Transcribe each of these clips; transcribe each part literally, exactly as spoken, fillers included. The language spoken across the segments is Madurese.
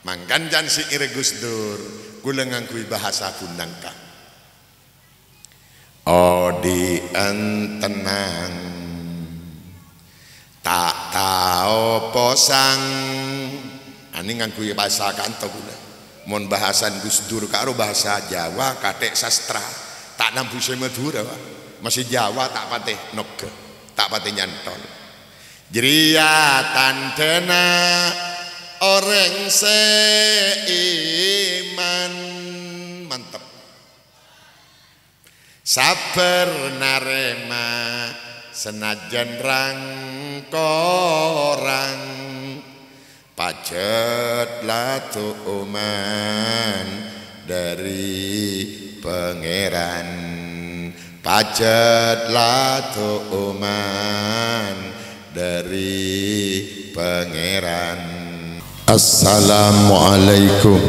Mangkana can sè ngèrèng Gus Dur, kaulâ ngangghuy bhâsa ghun nangka. Odi'ân tennang, ta' tao posang. Anè ngangghuy bhâsa kanto kaulâ. Mon bhâsana Gus Dur karo bhâsa Jawa, kathè' sastra. Ta' nambhusè Madhurâ, Pak. Masih Jawa ta' patè nongghâ, ta' patè nyantol. Jârèya tandhâna orèng sè iman. Mantep. Sabbhâr narèma sanajjhân rang-korang. Pajhât la du'umman dhâri Pangèran. Pajhât la du'umman dhâri Pangèran. Assalamualaikum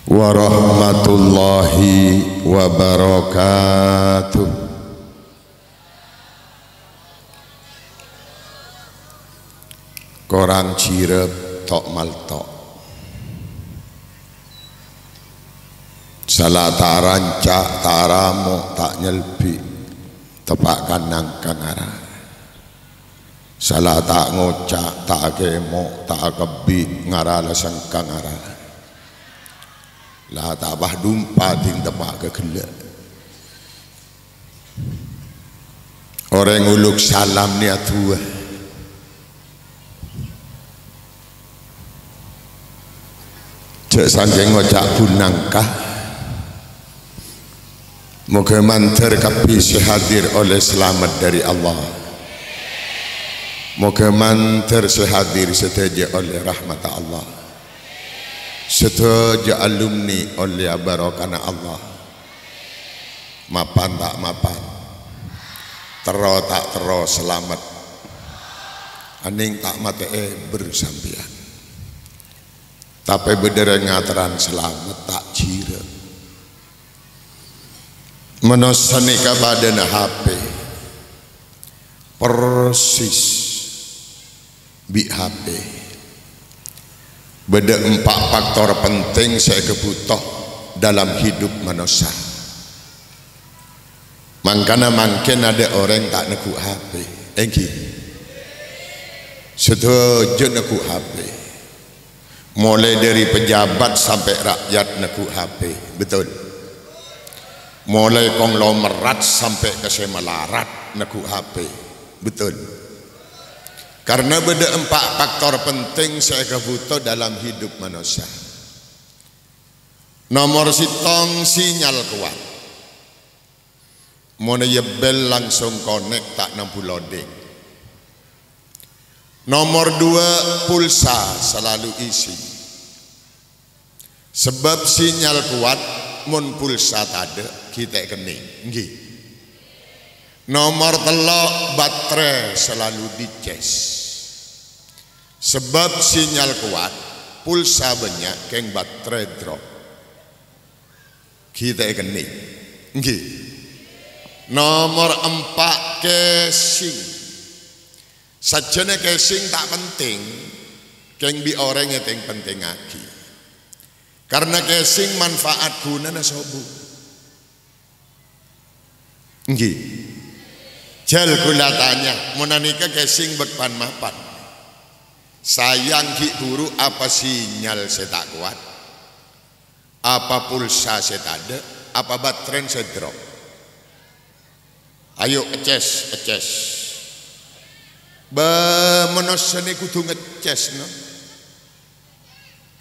warahmatullahi wabarakatuh. Korang jirep to'-malto'. Sala ta' ranca', ta' ramo', ta' nyelbi', teppa' kannang ka ngara. Sala ta' ngoca', ta' akemo', ta' akebbi', ngara la sengka ngara. La ta' pas dumpa ding teppa' ka ghellâ'. Orèng olok salam nèya duwâ. Jhâ' saking ngoca' ghun nangka. Moghâ mandhâr kabbhi sè hadir ollè salamet dhâri Allah. Moghâ mandhâr sè hadir sadhâjâ ollè rahmatta Allah. Sadhâjâ alumni ollè barokana Allah. Mapan ta' mapan, terro ta' terro salamet. Anèng ta' matè'è bâr sampèyan. Tapè bâdâ rèng ngaterran salamet ta' jirep. Manossa nèka padâna H P. Persis bi' H P. Bâdâ empa' faktor penting sè èkabhuto dalam hidup manossa. Mangkana mangkèn adâ' orèng ta' neggu' H P, èngghi? Sadhâjâ neggu' H P. Molaè dhâri pejabat sampè' ra'yat neggu' H P, betul? Molaè konglomerat sampè' ka sè malarat neggu' H P, betul? Karna bâdâ empa' faktor penting sè èkabhuto dalam hidup manossa. Nomor sèttong, sinyal kowat. Mon èyebbel langsung konek, ta' nambu loading. Nomor dua, pulsa salalu isi. Sabâb sinyal kowat, mon pulsa tadâ', ghi' ta' èkennèng, èngghi. Nomor tello', baterè salalu dicas. Sabâb sinyal kowat, pulsa bânnya', kèng baterè drop. Ghi' ta' èkennèng, èngghi. Nomor empa', casing. Sajjhâna casing ta' penting, kèng bi' orèng ètèng-pentèngngaghi. Karna casing manfaat ghunana sobung. Èngghi. Jhâl kaulâ tanya, mon anèka casing bâk pan-mapan. Sayang ghi' buru apa sinyal sè ta' kowat? Apa pulsa sè tadâ', apa baterèna sè drop? Ayo, ècas, ècas. Bâ, manossa nè kodhu ngècas, no.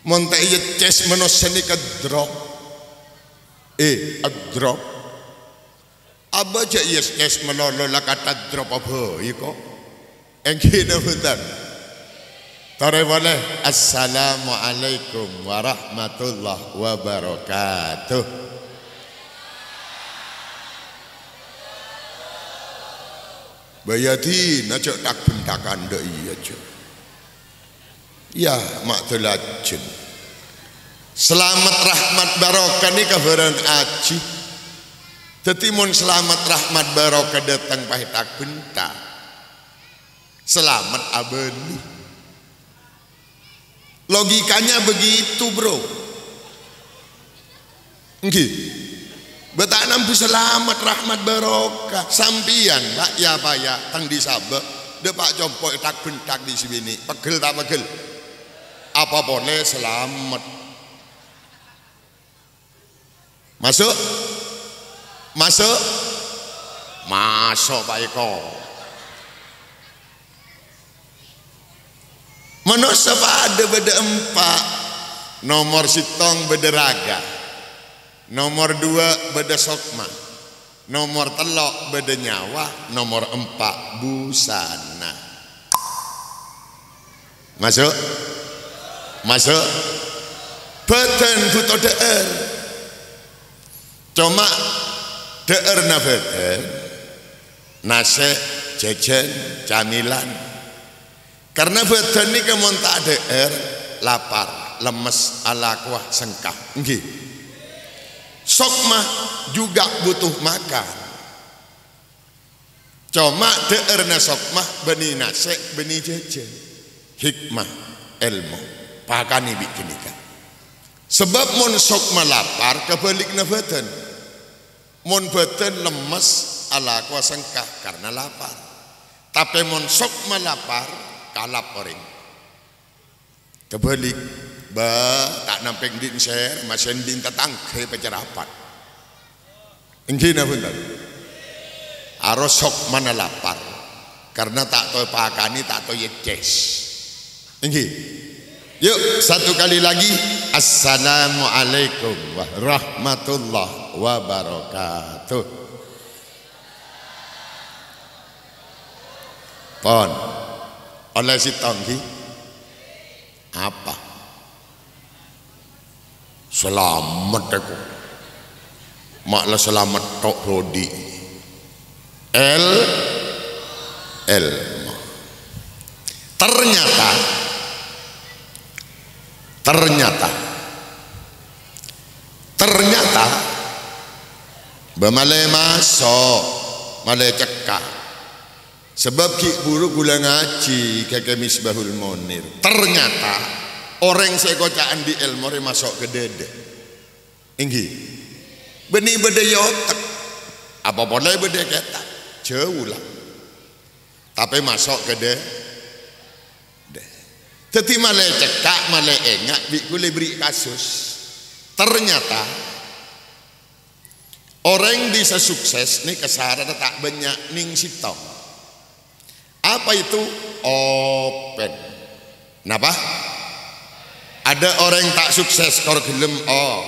Mon ta' èyècas, manossa nèka drop. Eh, drop. Abâ' jhâ' ècas malolo la kata drop abâ' iko. Èngghi napa bhunten? Torè polè. Assalamualaikum warahmatullahi wabarakatuh. Bâyâdhin, ajhâ' tak-bhentakan dâ' iyâ, jhâ'. Yâ, ma' dâlajân. Salamet, rahmat, barokah nèka bhârâng ajhi. Dhâddhi, mon salamet, rahmat, barokah dâteng paètak bhenta, salamet abâli. Logikanya begitu, Bro. Ènggi. Bâ' ta' nambu salamet, rahmat, barokah. Sampèyan, Pak, ya, Pak, ya, tang dhisabâ'. Dâ' pa' compo' ètak-bhèntak dhi' sè binè'. Pegghel ta' pegghel? Apa polè salamet? Maso'? Maso'? Maso', Pak Eko. Manossa padâ bâdâ empa'. Nomor sèttong bâdâ raga. Nomor duwâ' bâdâ sokma. Nomor tello' bâdâ nyawa. Nomor empa' busana. Maso'? Maso'? Bhâdhân bhuto dhâ'âr. Coma dhâ'ârna bhâdhân, nasè', jhâjhân, camilan. Karna bhâdhân nèka mon ta' dhâ'âr, lapar, lemmes, alakowa, sengka. Ènggi. Sokma juga butuh makan. Coma dhâ'ârna sokma bânnè nasè', bânnè jhâjhân. Hikmah, èlmo, pakanè bi' ghânèka. Sabâb mon sokma lapar, kabhâlikna bhâdhân. Mon bhâdhân lemmes, alakowa sengka karna lapar. Tapè mon sokma lapar, kalap orèng. Kabhâlik, bâ, ta' nampèng dhin sèr, masèn dhin tatangghâ èpacarapat. Ènggi napa bhunten? Aro sokmana lapar, karna ta' tao èpakanè, ta' tao ècès. Ènggi. Yuk, satu kali lagi. Assalamualaikum warahmatullahi wabarakatuh. Pon. Ollè sèttong, ghi? Apa? Salamet, èko. Ma' la salamet tok, bhudhi. El-, èlmo. Ternyata, ternyata, ternyata, bâ malè maso', malè cekka'. Sabâb ghi' bhuru ghulâ ngajhi ka Kè Misbahul Munir. Ternyata, orèng sè èkoca' andi' èlmo rè maso' ka dhâdhâ. Ènggi. Bânnè bâdâ è otek. Apa polè bâdâ è kètab. Jhâu la. Tapè maso' ka dhâ-, dhâ-, dhâddhi malè cekka', malè enga' bi' kulâ bherri' kasus. Ternyata, orèng bisa sukses nèka saratna ta' bânnya', nèng sèttong. Apa itu? Open. Napa? Ada orang tak sukses kor gelem, oh.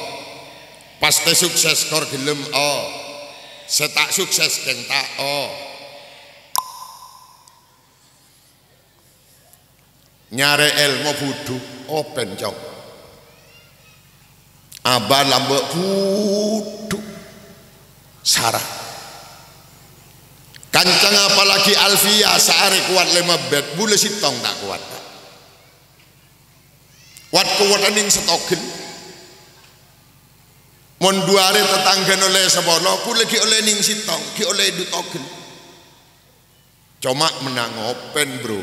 Pastè sukses kor gelem, oh. Sè ta' sukses kèng ta', oh. Nyarè èlmo budhu, open, Cong. Abâ' lambâ' budhu. Sara. Kancang apalagi Alfiyah saarè kowat lèma bèt, bulâ sèttong ta' kowat, Pak. Wat-kowat nèng satogel. Mon dhu arè tatangghâna ollè sapolo, kulâ ghi' ollè nèng sèttong, ghi' ollè dhu togel. Coma mennang open, Bro.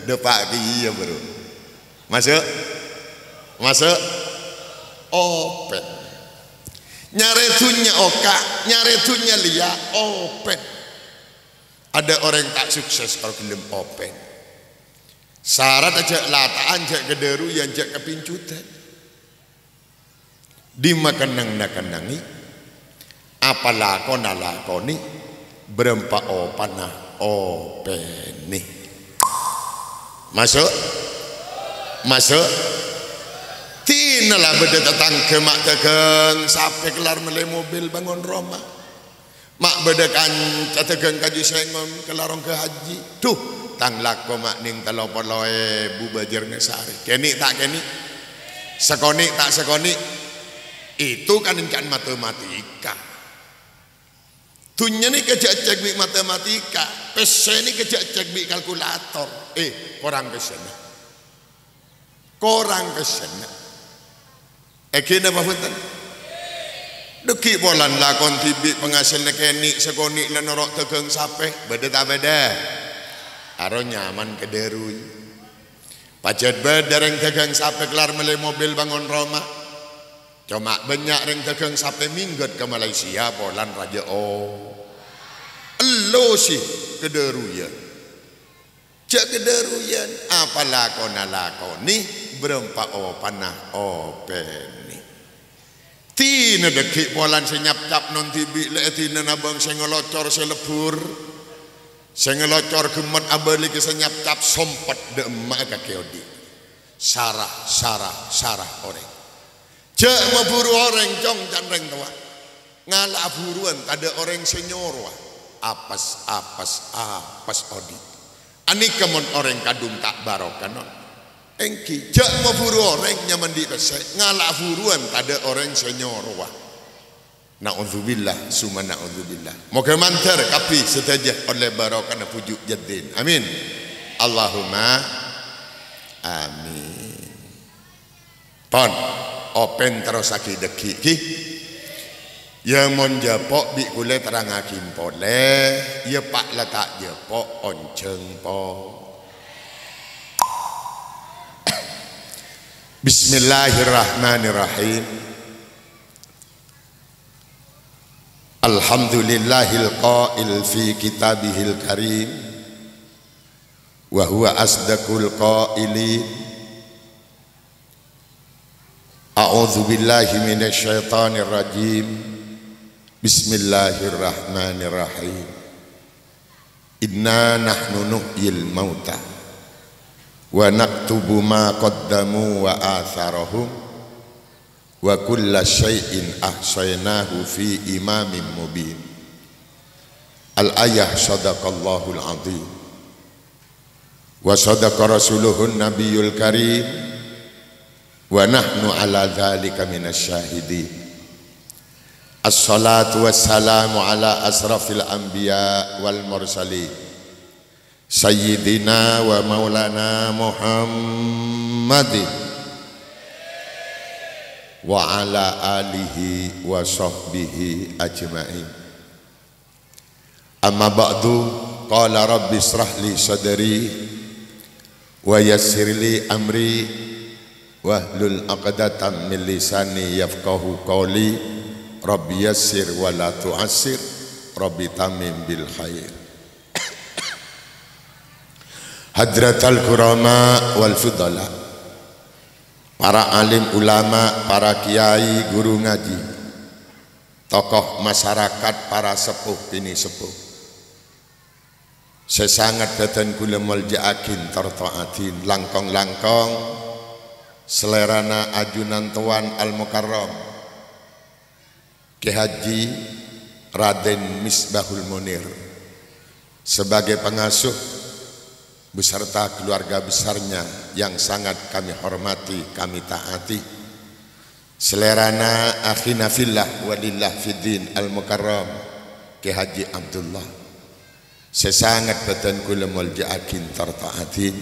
Dâpa' kèya, Bro. Maso'? Maso'? Open. Nyarè dhunnya oka', nyarè dhunnya lèya', open. Ada orang tak sukses kalau gelem open. Sarat jhâ' lata'an, jhâ' kadhâruyan, jhâ' kapincutan. Dimma kennengnga kennengngè, apa lakona lakonè, bârâmpa opana openè. Maso'? Maso'? Dinah la bâdâ tatangghâ ma' dâgâng sapè kellar mellè mobil bângon roma. Ma' bâdâ kanca dâgâng kaju sèngon ka larong ghâjhi. Dhu, tang lako ma' nèng tello polo èbu bâjârna sarè. Kènè' ta' kènè'? Sakonè' ta' sakonè'? Itu kan ènca'na matematika. Dhunnya nèka jhâ' ècèk bi' matematika. Pèssè nèka jhâ' ècèk bi' kalkulator. Eh, korang pèssèna. Korang pèssèna. Èngghi napa bhunten? Dâggi' polana lakon dhibi' pangaselna kènè' sakonè' la noro' dâgâng sapè, bâdâ ta' bâdâ? Aro nyaman kadhâruy. Pajhât bâdâ rèng dhâghâng sapè kellar mellè mobil bangun roma. Coma bânnya' rèng dhâghâng sapè mèngghât ka Malaysia polana rajâ o-, ello sè kadhâruyân. Jhâ' kadhâruyân, apa lakona lakonè, bârâmpa opana opènè. Dinah dhâggi' polana sè nyapcap non dhibi' lè' èdinana bâng sè ngalocor sè lebbhur. Sè ngalocor ghemmet abâli ka sè nyapcap sompet dâ' emma'a kakè odi'. Sara, sara, sara orèng. Jhâ' maburu orèng, cong, can rèng towa. Ngala'a buruwân tadâ' orèng sè nyorowa. Apes, apes, apes odi'. Anèka mon orèng kadhung ta' barokah, non. Èngghi, jhâ' maburu orèng nyamandi pèssè, ngala'a buruwân tadâ' orèng sè nyorowa. Na'udzubillah, summa na'udzubillah. Moghâ mandhâr kabbhi sadhâjâ ollè barokana bhuju' jhâddhin. Amin. Allahumma amin. Pon, opèn terrossaghi dhâggi', ghi. Yâ, mon jhâpo' bi' kulâ terrangngaghi polè, yâ, pa' la ta' jhâpo', onjhâng, po. Bismillahirrahmanirrahim. Alhamdulillahil qail fi kitabihil karim, wa huwa asdaqul qailin. A'udzubillahi minasyaitonirrajim. Bismillahirrahmanirrahim. Inna nahnu nuhyil mauta wa naktubu ma qaddamu wa atharahum wa kulla syai'in ahsainahu fi imamin mubin. Al-ayah, sadaqallahul azim. Wa sadaqa rasuluhun nabiyul karim. Wa nahnu ala dzalika minasy syahidin. Assalatu wassalamu ala asyrafil anbiya wal mursalin. Sayyidina wa maulana Muhammadin. Wa ala alihi wa sahbihi ajma'in. Amma ba'du, qala rabbi israh li sadri, wa yassir li amri, wahlul 'uqdatam min lisani yafqahu qawli, rabbi yassir wa la tu'assir, rabbi tammim bil khair. Hadratal kurama wal fudala, para alim ulama, para kiai, guru ngaji, tokoh masyarakat, para sepuh bini sepuh. Sè sanget bâdhân kulâ molja'aghin tor ta'adhin, langkong-langkong salèrana ajunan towan Al-Mukarram, Kè Haji Raden Misbahul Munir, sebagai pengasuh beserta keluarga besarnya yang sangat kami hormati, kami taati. Salèrana akhina fillah walillah fiddin Al-Mukarram Kè Haji Abdullah. Sè sanget bâdhân kulâ molja'aghin tor ta'adhin.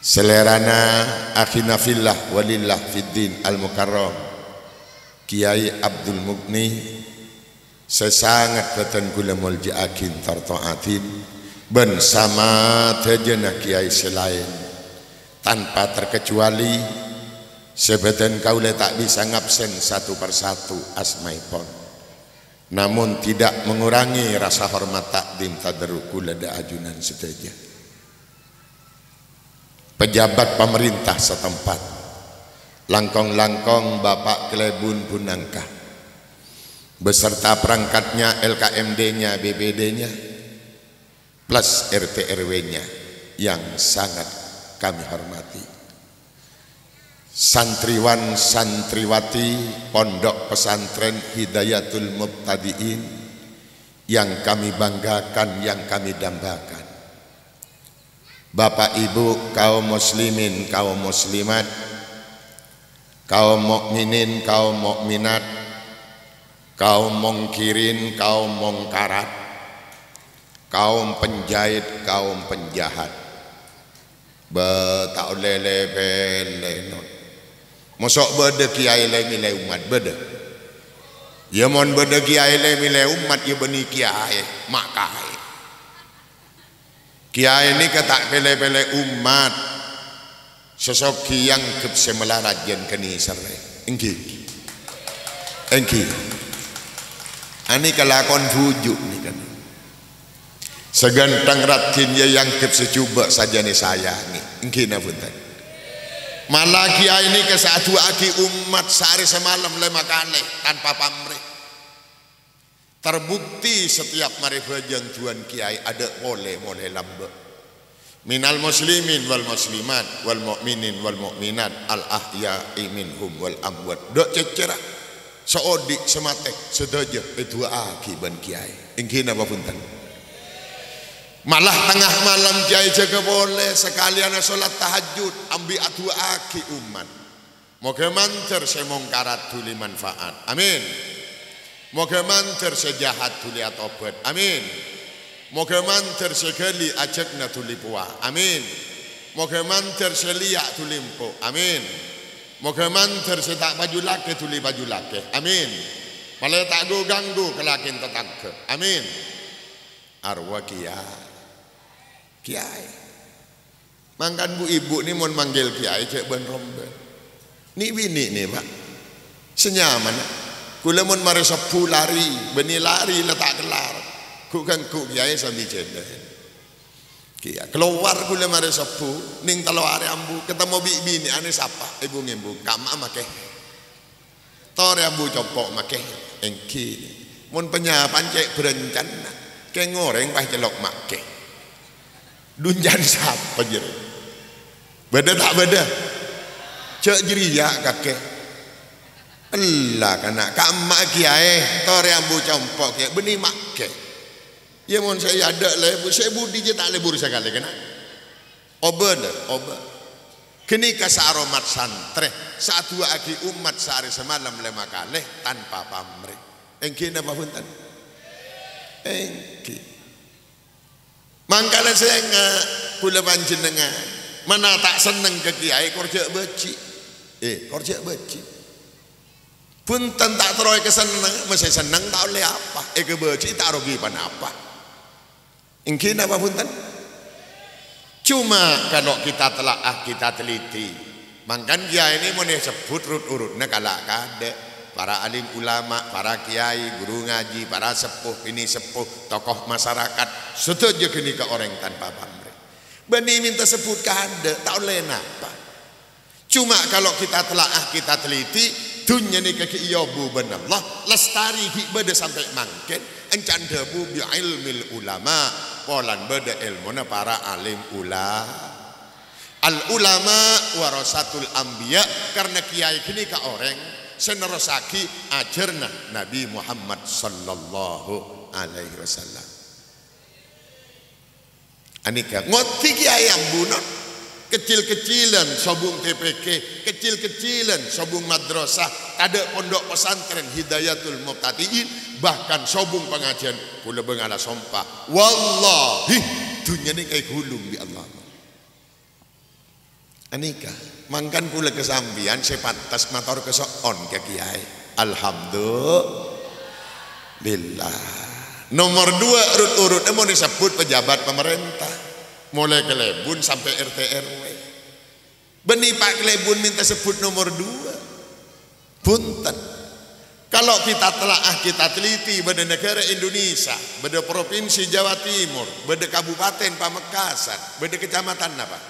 Salèrana akhina fillah walillah fiddin Al-Mukarram Kiai Abdul Mugni. Sè sanget bâdhân kulâ molja'aghin tor ta'adhin, bân samadhâjâna kiai sè laèn. Tanpa terkecuali, sè bâdhân kaulâ ta' bisa ngabsen satu persatu asmaèpon. Namun tidak mengurangi rasa hormat takdim tadarruk kulâ dâ' ajunan sadhâjâ. Pejabat pemerintah setempat, langkong-langkong Bapak Klèbun Bunangka, beserta perangkatnya, L K M D-nya, B P D-nya, plus R T R W-nya yang sangat kami hormati. Santriwan santriwati Pondok Pesantren Hidayatul Mubtadiin yang kami banggakan, yang kami dambakan. Bapak Ibu, kaum muslimin, kaum muslimat, kaum mukminin, kaum mukminat, kaum mungkirin, kaum mungkarat, kaum penjahit, kaum penjahat. Bâ, ta' ollè lè-pèlè, non. Mosok bâdâ kiai lè-mèlè ommat, bâdâ? Yâ, mon bâdâ kiai lè-mèlè ommat, yâ bânnè kiai, ma' kaè. Kiai nèka ta' pèlè-pèlè ommat. Sè soghi èangghep sè malarat jhân ghânèka sèrrè. Èngghi. Èngghi. Anèka lakon bhuju' nèka. Sè ghântheng raddhin ya èangghep sè jhubâ' sajân èsayangè. Èngghi napa bhunten? Mala kèyaè nèka sè adu'aaghi ommat saarè samalem lèma kalè tanpa pamrè. Terbukti setiap marè bhâjâng du'ana kèyaè adâ' polè molè lambâ'. Minal muslimin wal muslimat wal mu'minin wal mu'minat al ahya'i minhum wal amwat. Dâ' cècèra. Sè odi', sè matè, sadhâjâ èdu'aaghi bân kèyaè. Èngghi napa bhunten? Malah tengah malem kèyaè jâgâ polè, sakalèyanna sholat tahajjud, ambi adu'aaghi ommat. Moghâ mandhâr sè mongkarat dhuli manfaat. Amin. Moghâ mandhâr sè jahat dhuli atobhât. Amin. Moghâ mandhâr sè ghâli ajâkna dhuli powa. Amin. Moghâ mandhâr sè lèya' dhuli empo'. Amin. Moghâ mandhâr sè ta' pajhulakè dhuli pajhulakè. Amin. Malè ta' ghu-ganggu ka lakèn tatangghâ. Amin. Arowa kèya-, kèyaè. Mangkana bu-ibu nè mon manggil kèyaè jhâ' bân-rombân. Nè'-binè' nè, Pa'. Sè nyamana. Kaulâ mon marè sobbhu larè, bânnè larè la ta' kellar. Ghu-, ganggu kèyaè sambi jhâlân. Kèya, kalowar kaulâ marè sobbhu, nèng tello arè ambu, katemmo bi' binè'an èsapa, èbung-èbung, kamma'a makè. Torè ambu compo' makè, èngghi. Mon panyapa'an cè' bhârâncana, kèng orèng pas cellok makè. Dhunjhân sapa jârèya? Bâdâ ta' bâdâ? Jhâ' jârèya kakè. Ella kana', kamma'a kèyaè, torè ambu compo' kèya, bânnè makè. Iyâ, mon sè èadâ' lebur, sè budi jhâ' ta' lebur sakalè, kana'. Obâ, dâ, obâ. Ghânèka saaromat santrè, sè adu'aaghi ommat saarè samalem lèma kalè tanpa pamrè. Èngghi napa bhunten? Èngghi. Mangkana sènga', kaulâ panjhennengngan, mènta ta' senneng ka kèyaè, kor jhâ' bâji'. Eh, kor jhâ' bâji'. Bhunten ta' terro èkasenneng, mastè senneng ta' ollè apa, èkabâji' ta' rogi ponapa. Èngghi napa bhunten? Cuma kalau kita telaah, kita teliti, mangkana kèyaè nè mon èsebbhut rut-urutna kala' kadâ', para alim ulama, para kèyaè, guru ngajhi, para seppo, binè' seppo, tokoh masyarakat, sadhâjâ ghânèka orèng tanpa pamrè. Bânnè mènta sebbhut kadâ', ta' ollè napa. Cuma kalau kita telaah, kita teliti, dhunnya nèka ghi' èobu bân Allah, lestari ghi' bâdâ sampè' mangkèn, èncana dhâbu bi ilmil ulama, polana bâdâ èlmona para alim ula-, al ulama warasatul anbiya, karena kèyaè ghânèka orèng sè nerrossaghi ajhârna Nabi Muhammad sallallahu alaihi wasallam. Anèka, ngodhi kèyaè ambu, non. Kecil-kecilan sobung T P Q, kecil-kecilan sobung madrasah, tadâ' pondok pesantren Hidayatul Mubtadi'in, bahkan sobung pangajiân, kaulâ bângalla sompa. Wallahi, dhunnya nèka èghulung bi' Allah. Anèka, mangkana kaulâ ka sampèyan sè pantes mator kaso'on ka kèyaè. Alhamdulillah. Nomor dua rut-urutna mon èsebbhut pejabat pamarènta. Molaè kalèbun sampè' R T R W. Bânnè pa' kalèbun mènta sebbhut nomor dua. Bhunten. Kalau kita telaah, kita teliti, bâdâ negara Indonesia, bâdâ Provinsi Jawa Timur, bâdâ Kabupaten Pamekasan, bâdâ kecamatan napa?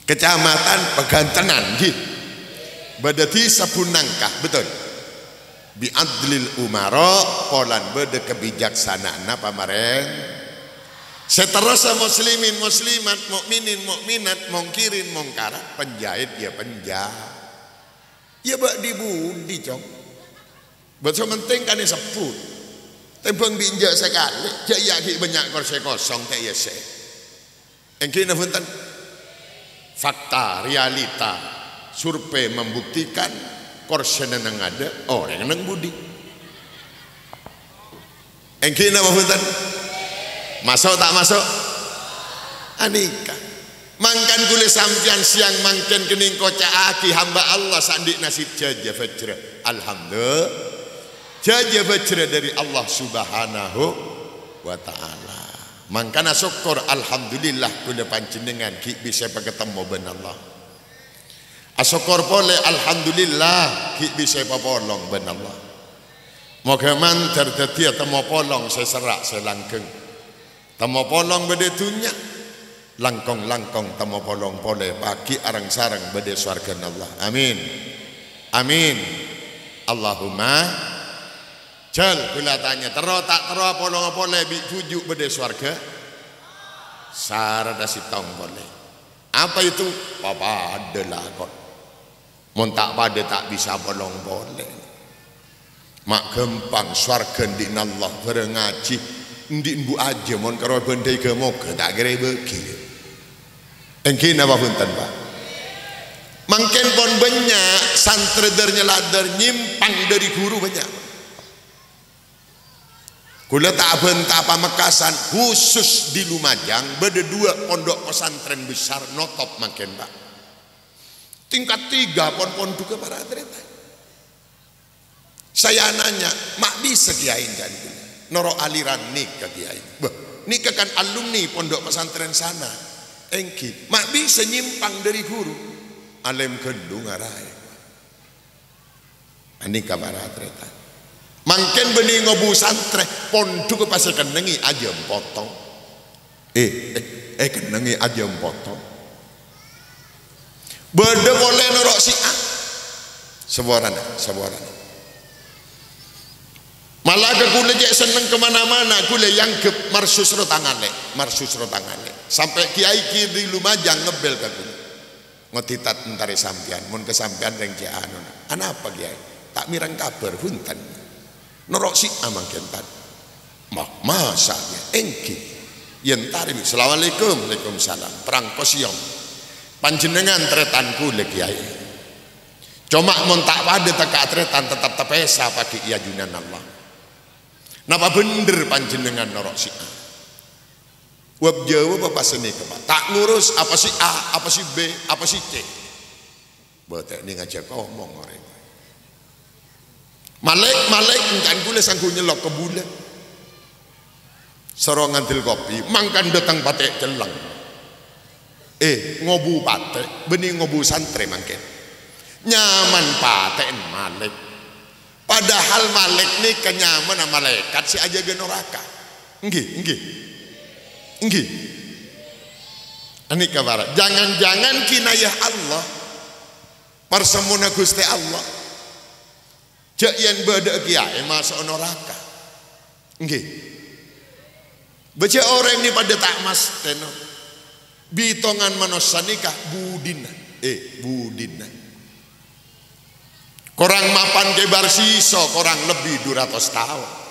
Kecamatan Pegantenan, ngghi. Bâdâ dhisa Bunangka, betul. Bi adlil umara, polana bâdâ kabijaksanaanna pamarèn-, sè terrossa muslimin muslimat, mukminin mukminat, mongkirin mongkarat, penjahit ya penja-, ya bâ' di-budi, Cong. Bâ' sè penting kan èsebbhut. Tèmbhâng bi' enjâ' sakalè, jâ' iyâ ghi' bânnya' korsè kosong, ta' iyâ sè. Èngghi napa bhunten? Fakta, realita, survei membuktikan korsèna neng adâ', orèngnga neng budi. Èngghi napa bhunten? Maso' ta' maso'? Anèka. Mangkana kaulâ sampèyan sèyang mangkèn kennèng koca'aghi hamba Allah sè andi'na sè jhâjâ fajra. Alhamdulillah. Jhâjâ bhâjhrâ dhâri Allah Subhanahu wa Ta'ala. Mangkana sokkor, alhamdulillah, kaulâ panjhennengngan ghi' bisa èpakatemmo bân Allah. Asokkor polè, alhamdulillah, ghi' bisa èpapolong bân Allah. Moghâ mandhâr dhâddhiyâ temmo polong sè serra' sè langghâng. Temmo polong bâdâ è dhunnya, langkong-langkong temmo polong polè, paghi' areng-sareng bâdâ è sowarghâna Allah. Amin. Amin. Allahumma. Jhâl, kaulâ atanya, terro ta' terro apolonga polè bi' bhuju' bâdâ è sowarghâ? Sarat sèttong polè. Apa itu? Papadâ lakon. Mon ta' padâ, ta' bisa apolong polè. Ma' ghâmpang, sowarghâ andi'na Allah, bhârâng ngajhi, andi'na bu ajâ, mon karo bândhâi ghâmoghâ, ta' kèra èbâghi. Èngghi napa bhunten, Pak? Mangkèn pon bânnya' santrè dâr-nyaladdhâr nyèmpang dâri ghuru bânnya'. Kaulâ ta' abhânta Pamekasan, khusus di Lumajang, bâdâ duwâ' pondhuk pesantren besar notop mangkèn, Pak. Tingkat tiga pon pondhughâ para tarètan. Saya nanya, "Ma' bisa, Kiai, jhân kaulâ? Noro' aliran nèka, Kiai." Bâh, nèka kan alumni pondhuk pesantren sana. Èngghi, ma' bisa nyèmpang dâri ghuru? Alèm ghâllu ngaraè. Anèka para tarètan. Mangkèn bânnè ngobu santrè, pondhughâ pas èkennengngè ajâm potong. Eh, eh, èkennengngè ajâm potong. Bâdâ polè noro' Syiah. Saporana, saporana. Mala ka kaulâ cè' senneng ka mana-mana, kaulâ èangghep marsus ro tangalè, marsus ro tangalè. Sampè' kiai-kiai di Lumajang ngebbel ka kaulâ. Ngodhi, "Tad, entarè sampèyan, mon ka sampèyan rèng cè' anona." "Anapa, Kiai?" "Ta' mèreng kabhâr, bhunten." "Noro' Syiah mangkèn, Tad?" "Ma-, masa, Kiai?" "Èngghi." "Yâ, entarè, bi'." "Assalamualaikum." "Waalaikumsalam." "Perang Kosiyong. Panjhennengngan tarètan kaulâ, Kiai. Coma mon ta' padâ tekka' tarètan, teptep tapèsa paghi' è ajunan Allah. Napa bhendher panjhennengngan noro' Syiah?" Wab jawab apa sanèka, Pak? Ta' ngurus apa si A, apa si B, apa si C. Bâtènè ngajhâk omong orèng. Malik, Malik, engka'an kaulâ sangghu nyellok ka bulâ. Soro ngantel kopi, mangkana dâteng patè' celleng. Eh, ngobu patè', bânnè ngobu santrè mangkèn. Nyaman patè'en Malik. Padahal Malik nèka nyamana malaèkat sè ajâgâ noraka. Èngghi, èngghi. Èngghi. Anèka para, jangan-jangan kinayah Allah. Parsamowana Ghustè Allah. Jhâ' yèn bâdâ'â kèyaè maso'a noraka. Èngghi. Bâjâ orèng nè padâ ta' mastèna. Bitongan manossa nèka budina. Eh, budina. Korang mapan kèbâr sèso korang lebbi du ratos taon.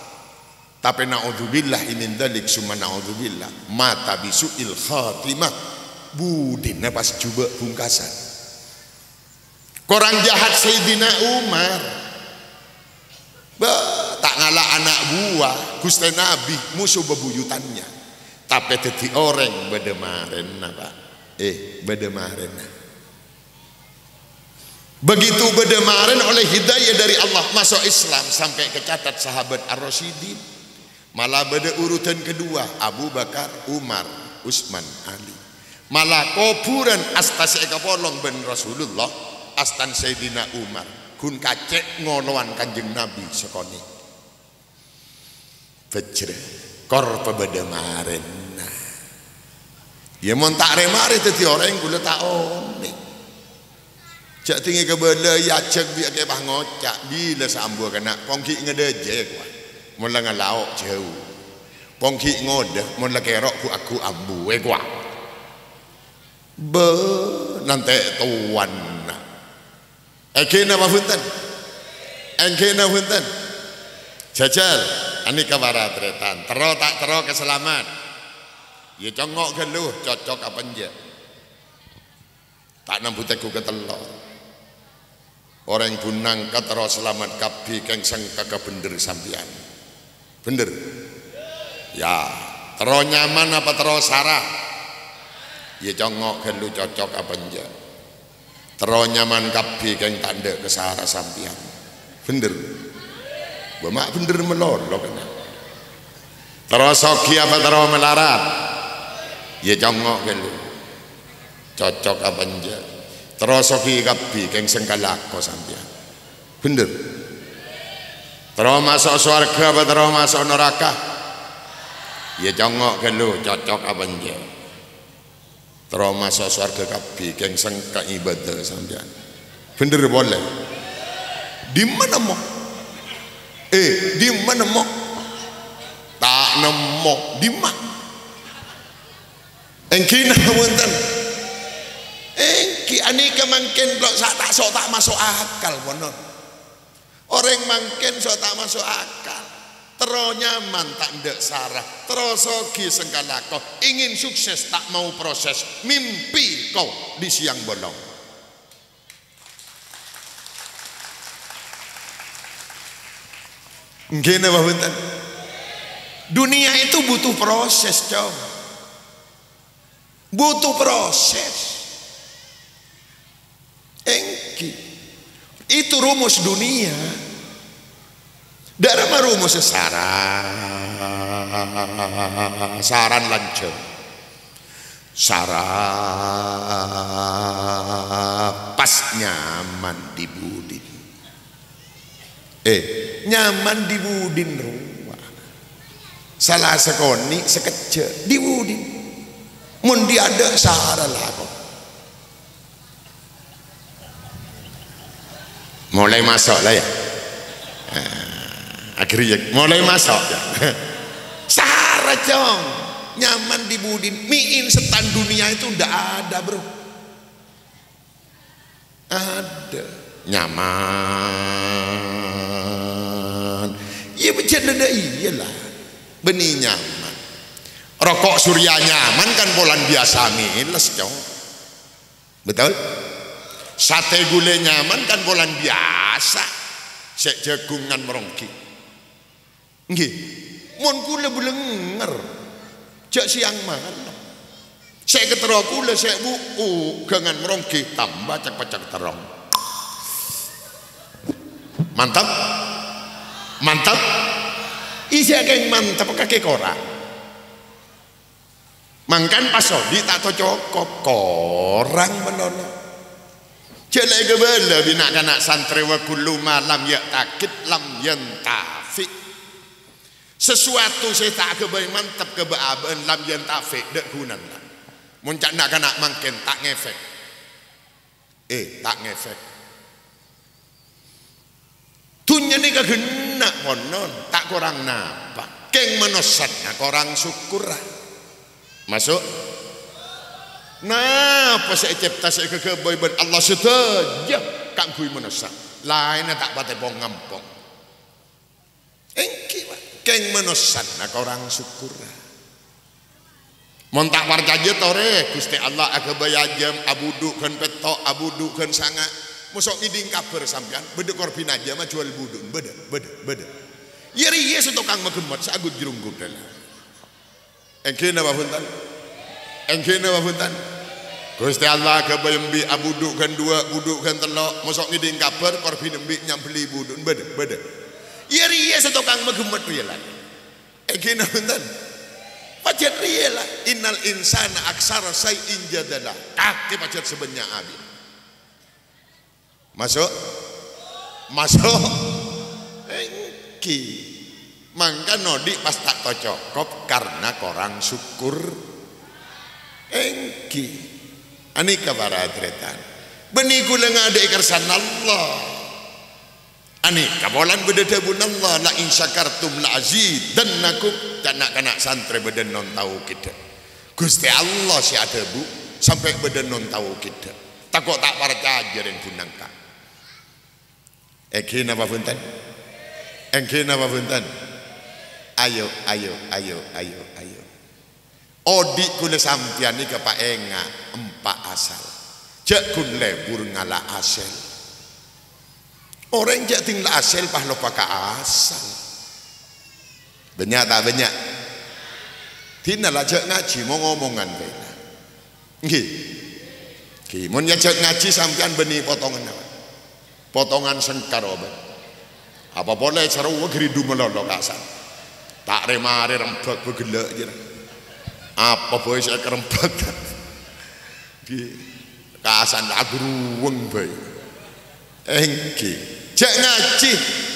Tapè na'udzubillahi min dzalik, summa na'udzubillah. Mata bisu'il khatimah. Budina pas jhubâ' bungkasan. Korang jahat Sayyidina Umar. Bâ, ta' ngala' ana' buwâ, Ghustè Nabbhi, moso bebuyutannya. Tapè dhâddhi orèng bâdâ marèna, Pak. Eh, bâdâ marèna. Begitu bâdâ marèn oleh hidayah dari Allah, maso' Islam, sampè' kacatat sahabat Ar-Rasyidin. Mala bâdâ urutan kedua, Abu Bakar, Umar, Utsman, Ali. Mala kobhurân asta sè èkapolong bân Rasulullah, astan Sayyidina Umar, ghun kacè' ngolowan Kanjeng Nabbhi sakonè'. Bhâjrâ, kor pabâdâ marèna. Yâ, mon ta' rè-marè dhâddhi orèng, kaulâ ta' onèng. Jhâ' tèngè kabâlâi ajhâk bi' akèpah ngoca', bilâ sè ambu kana', pong ghi' ngadâjâ, kowa. Mon la ngalao' jhâu. Pong ghi' ngodâ, mon la kèro' ghu-, aghu ambu, è, kowa. Bâ, nantè' towana. Èngghi napa bhunten? Èngghi napa bhunten? Jhâjhâl, anèka para tarètan. Terro ta' terro kasalamet? Yâ, congngo' ghâllu, cocok apa enjâ'? Ta' nambut tengghu ka tello'. Orèng bhunang ka terro salamet kabbhi kèng sengka kabhendher sampèyan. Bhendher? Yâ, terro nyaman apa terro sara? Yâ, congngo' ghâllu cocok apa enjâ'. Terro nyaman kabbhi kèng ta' endâ' ka sara sampèyan. Bhendher? Ma' bhendher malolo kennengnga. Terro soghi apa terro malarat? Iyâ, congngo' ghâllu. Cocok apa enjâ'? Terro soghi kabbhi, kèng sengka lako sampèyan. Bhendher. Terro maso' sowarghâ apa terro maso' naraka? Iyâ, congngo' ghâllu, cocok apa enjâ'? Terro maso' sowarghâ kabbhi, kèng sengka ibâdâ sampèyan. Bhendher polè. Dimma nemmo? Eh, dimma nemmo? Ta' nemmo. Dimma? Èngghi napa bhunten? Èngghi, anèka mangkèn lo' sa-, ta' so-, ta' maso' akal, ponon. Orèng mangkèn so-, ta' maso' akal. Terro nyaman ta' endâ' sara, terro soghi sengka lako, ingin sukses ta' mau proses, mimpi kau di siang bolong. Èngghi napa bhunten? Dunia itu butuh proses, Cong. Butuh proses. Èngghi. Itu rumus dunia. Dâ'ramma rumus sara-, saran lanjhâng. Sara pas nyaman di budin. Eh, nyaman di budin rowa. Sala sakonè' sakejjhâ' di budin. Mon di adâ' sara lako. Mulai maso' la, yâ. Ah, akhirnya mulai maso', yâ. Sara, Cong. Nyaman di budin. Mi-, instan dunia itu ndak ada, Bro. Ada. Nyaman. Iyâ, bâjâ dâdâ iyâ la. Bânnè nyaman. Roko' Surya nyaman kan polana biyasa mèles, Cong. Betul? Satè ghulâ nyaman kan polana biyasa. Sè jhâghung ngan maronggi. Èngghi. Mon kulâ bâlângngèr, jhâ' sèyang malem. Sè èkaterro kulâ sè bu'u ghângan maronggi tamba cak-pecak terrong. Mantep? Mantep? Iyâ, sè kèng mantep kakè korang. Mangkana pas odi' ta' to cokop, korang mènono. Jhâ' la èghâbâlâ bi' na'-kana' santrè, "Wa kullu ma lam ya'taqid lam yantafi'." Sasuatu sè ta' aghâbây mantep ka bâ'-abâ'ân lam yantafi', dâ' ghunana. Mon ca' na'-kana' mangkèn ta' ngèfèk. Eh, ta' ngèfèk. Dhunnya nèka ghenna' ponon, ta' korang napa. Kèng manossana korang sokkorra. Maso'? Napa sè ècèpta sè èghâghâbây bân Allah sadhâjâ kaangghuy manossa. Laènna ta' patè pong-ngampong. Èngghi, Pak. Kèng manossana korang sokkorra. Mon ta' parcajâ, torè, Ghustè Allah aghâbây ajâm, abudhu' ghân pètto', abudhu' ghân sanga'. Moso' ngèdhing kabhâr sampèyan, bâdâ korbhina ajâm ajhuwâl budhu'na, bâdâ, bâdâ, bâdâ. Iyâ rèya sè tokang maghemmet, sè aghut jhârung ghudhâl. Èngghi napa bhunten? Èngghi napa bhunten? Ghustè Allah aghâbây embi' abudhu' ghân duwâ', budhu' ghân tello', moso' ngèdhing kabhâr, korbhina embi' nyambelli budhu'na, bâdâ, bâdâ. Iyâ rèya sè tokang maghemmet rèya la. Èngghi napa bhunten? Pajhât rèya la, "Innal insana aktsara syai'in jadala." Kakè pajhât sè bânnya' abit. Maso'? Maso'? Èngghi. Mangkana odi' pas ta' to cokop karna korang sokkorra. Èngghi. Anèka para tarètan. Bânnè ghulâ ngadâ'â kersana Allah. Anèka polana bâdâ dhâbuna Allah, "La in syakartum la azidannakum." Ca' na'-kana' santrè bâdâ non tao kèdâ'. Ghustè Allah sè adhâbu, sampè' bâdâ non tao kèdâ'. Tako' ta' parcajâ rèng bhunangka. Èngghi napa bhunten? Èngghi napa bhunten? Ayo, ayo, ayo, ayo, ayo. Odi' ghulâ sampèyan nèka paènga' empa' asal. Jhâ' ghun lebur ngala' asèl. Orèng jhâ' ding la asèl pas loppa ka asal. Bânnya' ta' bânnya'? Dinah la jhâ' ngajhi, mo-ngomongan bhâi la. Èngghi. Èngghi, mon nyajhâk ngajhi sampèyan bânnè potonganna, Pak. Potongan sengkar obâ. Apa polè sarowa ghi' rindu malolo kasan. Ta' rè-marè rembhâk bâ ghellâ' jârèya. Apa bhâi sè èkarembhâk. Ghi, kasan agruweng bhâi. Èngghi. Jhâ' ngajhi.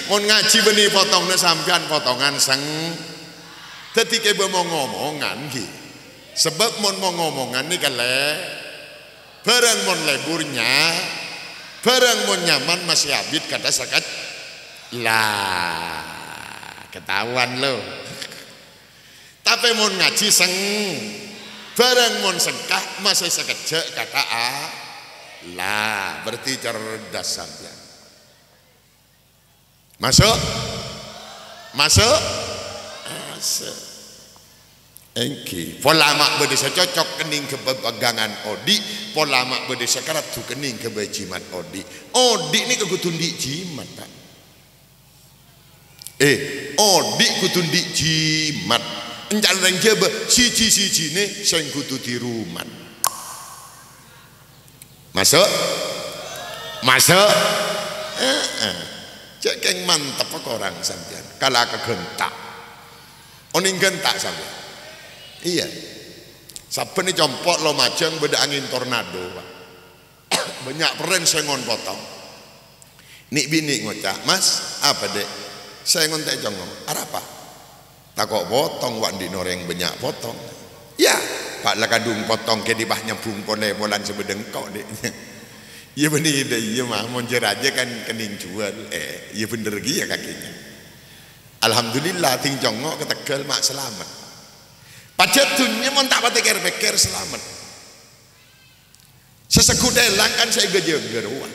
Mon ngajhi bânnè potonganna sampèyan potongan seng. Dhâddhi kèbâ mong-omongan ghi. Sabâb mon mong-omongan nèka lè, bhârâng mon lebur nya, bhârâng mon nyaman masè abit kantha sakèt. La, ketahuan lo. Tapè mon ngajhi seng, bhârâng mon sengka masè sakejjhâ' kantha a. La, berarti cerdas sampèyan. Maso'? Maso'? Maso'. Èngghi, pola ma' bâdâ sè cocok kennèng ghâbây pagghângan odi', pola ma' bâdâ sè karaddhu kennèng ghâbây jimat odi'. Odi' nèka kodhu andi' jimat, Pak. Eh, odi' kodhu andi' jimat. Enca' rèng Jhâbâ, siji-sijina sè kodhu dirumat. Maso'? Maso'? Heeh. Cè' kèng mantep korang sampèyan. Kala ka ghânta'. Onèng ghânta' sampèyan? Iyâ. Sabbhân è compo' Lumajang bâdâ angèn tornado, Pak. Bânnya' perrèn sè ngon potong. Nè'-binè' ngoca', "Mas, apa, Dek?" "Sè ngon ta' ècongngo'." "Arapa?" "Tako' potong, wa' andi' orèng bânnya' potong." "Yâ, Pa', la kadhung potong kèdhi pas nyambhung polè polana sè bâdâ engko', Dek." "Iyâ, bânnè, Dek, iyâ, Ma, mon jâ rajâ kan kennèng juwâl." Eh, iyâ bhender kèya kakèna. Alhamdulillah, dhing congngo' ka tegghâl, ma' salamet. Pajhât dhunnya mon ta' patè kèr-pèkkèr, salamet. Sè segghut èlang kan sè èghâ-jâghâ rowa.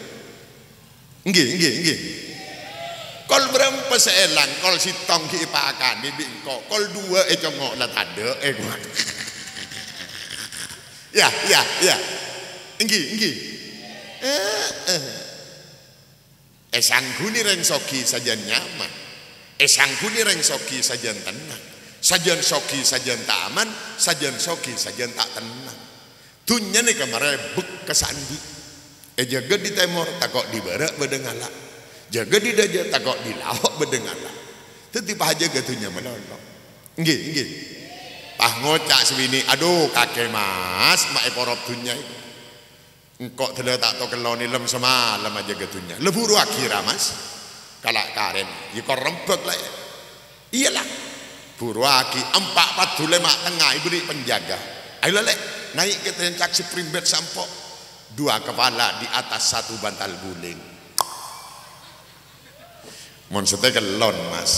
Èngghi, èngghi, èngghi. Kol bârâmpa sè èlang? Kol sèttong ghi' èpakanè bi' engko', kol duwâ' ècongngo' la tadâ', eh, gua. Yâ, yâ, yâ. Èngghi, èngghi. Eh, eh. Èsangghuni rèng soghi sajân nyaman. Èsangghuni rèng soghi sajân tennang. Sajân soghi sajân ta' aman, sajân soghi sajân ta' tennang. Dhunnya nèka marè bâk ka sè andi'. Èjâgâ dhi tèmor, tako' dhi bârâ' bâdâ ngala'. Jâgâ dhi dâjâ, tako' dhi lao' bâdâ ngala'. Dhâddhi pahajâgâ dhunnya malolo. Èngghi, èngghi. Pas ngoca' sè binè', "Adhu, kakè, Mas, ma' èporop dhunnya." Engko' dâlla ta' tao kello nèlem samalem ajâgâ dhunnya. La bhuruwaghi, ra, Mas. Kala' karèn, yâ kor rembhâk la, yâ. Iyâ, la. Bhuruwaghi, empa' paddhulè ma' tengnga èberri' penjaga. Ayo, la, Lè', naik ke trencak sè primbet sampo'. Dua kepala di atas satu bantal guling. Mon satèya kellon, Mas.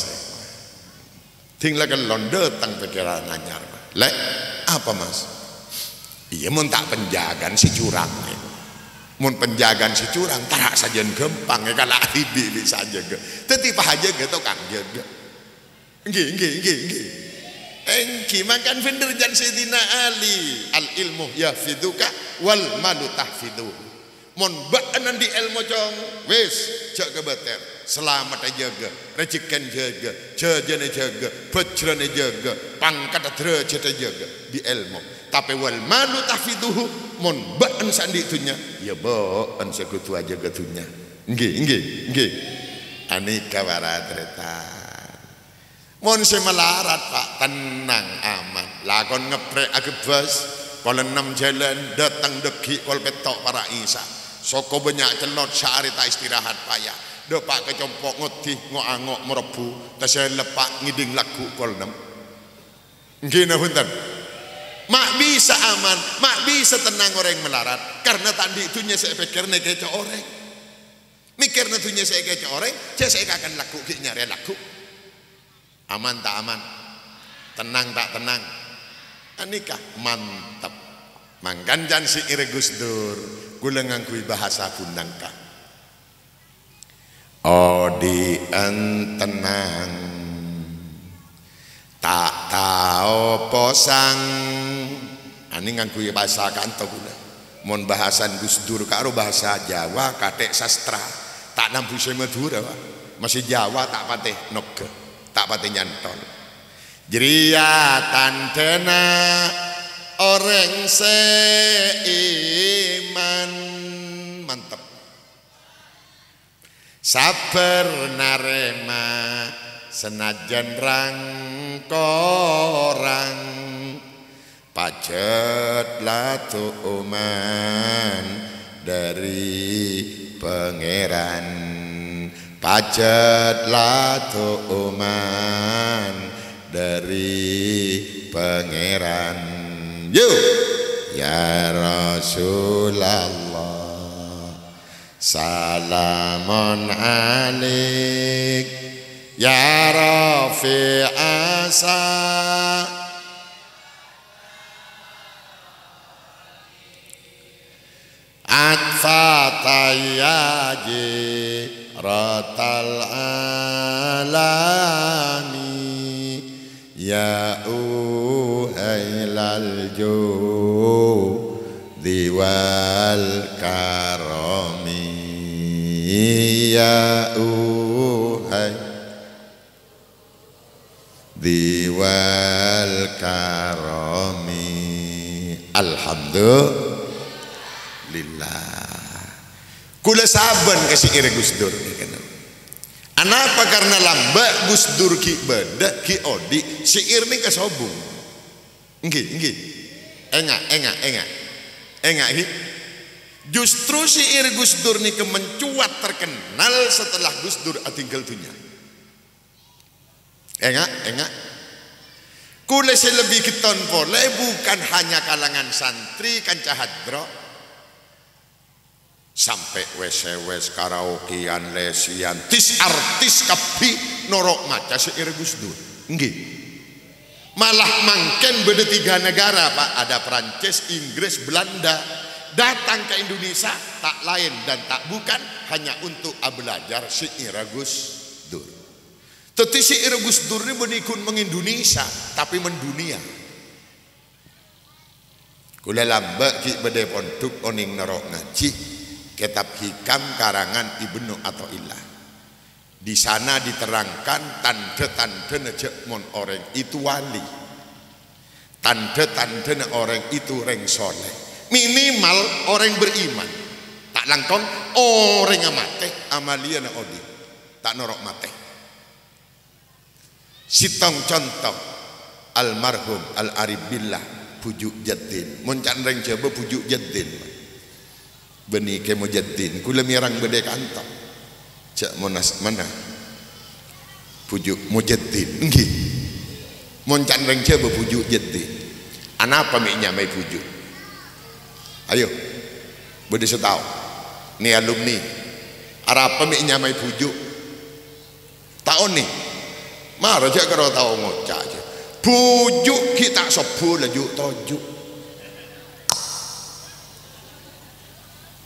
Dhing la kellon dâteng pèkkèran anyar. "Lè', apa, Mas?" "Iyâ, mon ta' penjagaan sè curang. Mon penjagaan sè curang, tara' sajân ghâmpang, èkala' dhibi' bi' sè ajâgâ." Dhâddhi pahajâgâ tokang jâgâ. Èngghi, èngghi, èngghi, èngghi. Èngghi, mangkana bhender jhân Sayyidina Ali, "Al ilmu yahfidzuka wal malu tahfidzuhu." Mon bâ'na andi' èlmo, Cong, wis, jhâ' kabâtèr. Salamet èjâgâ, rajhekkèna èjâgâ, jhâjhâna èjâgâ, bhâjrâna èjâgâ, pangkaddhâ dârâjhâddhâ èjâgâ, bi' èlmo. Tapè wal malu tahfidzuhu, mon bâ'na sè andi' dhunnya, yâ bâ'na sè kodhu ajâgâ dhunnya. Èngghi, èngghi, èngghi. Anèka para tarètan. Mon sè malarat, Pa', tennang, aman. Lakon ngepprè' aghâbbhâs, kol ennem jhâlân, dâteng dâggi' kol pètto' para' Isya. Soko bânnya' cellot, saarè ta' istirahat, Pa', yâ. Dâpa' ka compo' ngodhi, ngo'-ango' morebbhu, tasellep, Pa', ngèdhing lagghu' kol ennem. Èngghi, napa bhunten? Ma' bisa aman, ma' bisa tennang orèng malarat, karna ta' andi' dhunnya sè èpèkkèrè nèkè co' orèng. Mèkkèrna dhunnya sè èkèco' orèng, jhâ' sè èkakan lagghu' ghi' nyarè lagghu'. Aman ta' aman? Tennang ta' tennang? Anèka mantep. Mangkana can sè ngèrè Gus Dur, kaulâ ngangghuy bahasa bhunangka. Odi'ân tennang. Ta' tao posang. Anè ngangghuy bhâsa ka'anto kaulâ. Mon bhâsana Gus Dur karo bhâsa Jawa, kathèk sastra. Ta' nambu sè Madhurâ, Pak. Masè Jawa ta' patè nogghâ, ta' patè nyantol. Jârèya tandhâna orèng sè iman. Mantep. Sabbhâr narèma sanajjhân rang-korang, pajhât la du'oman dhâri Pangèran, pajhât la du'oman dhâri Pangèran. Yu, ya Rasulullah. Salamun alaik, ya Rafi'a sa-, atfata ya jiratal alami. Ya uhailal judi wal karami, ya uhai di wal karami. Alhamdulillah. Kaulâ sabân ka syair Gus Dur nèka. Anapa? Karna lambâ' Gus Dur ghi' bâdâ, ghi' odi', syair nèka sobung. Ènggi, ènggi. Ènga', ènga', ènga'. Ènga', ghi. Justru syair Gus Dur nèka mencuat terkenal setelah Gus Dur adhingghâl dhunnya. Ènga', ènga'. Kaulâ sè lebbi ghetton polè bukan hanya kalangan santri kanca hadro. Sampè' wes-sewes, karaokean, lesian, tis-artis kabbhi noro' maca syair Gus Dur. Ènggi. Malah mangkèn bâdâ tiga negara, Pak. Ada Prancis, Inggris, Belanda. Datang ke Indonesia, tak lain dan tak bukan, hanya untuk abelajar syair Gus Dur. Dhâddhi syair Gus Dur nè bânnè ghun mèng Indonesia, tapè mendunia. Kaulâ lambâ' ghi' bâdâ è pondhuk onèng noro' ngajhi kètab Hikam karangan Ibnu Athaillah. Di sana diterangkan tandhâ-tandhâna jhâ' mon orèng itu wali. Tandhâ-tandhâna orèng itu rèng soleh. Minimal orèng beriman. Ta' langkong orèngnga matè, amaliyana odi'. Ta' noro' matè. Sèttong conto, almarhum Al-Arif Billah, Bhuju' Jaddin. Mon ca'na rèng Jhâbâ, Bhuju' Jaddin. Bânnè Kè Mujaddin, kaulâ mèrang bâdâ è kanto. Jhâ' monas-, mana? Bhuju' Mujaddin, ènggi. Mon ca'na rèng Jhâbâ, Bhuju' Jaddin. Anapa mè' ènyamaè Bhuju'? Ayo, bâdâ sè tao? Nè alumni. Arapa mè' ènyamaè Bhuju'? Ta' onèng. Mara jhâ' karo tao ngoca' jhâ'. Bhuju' ghi' ta' sobbhu la ju'-toju'.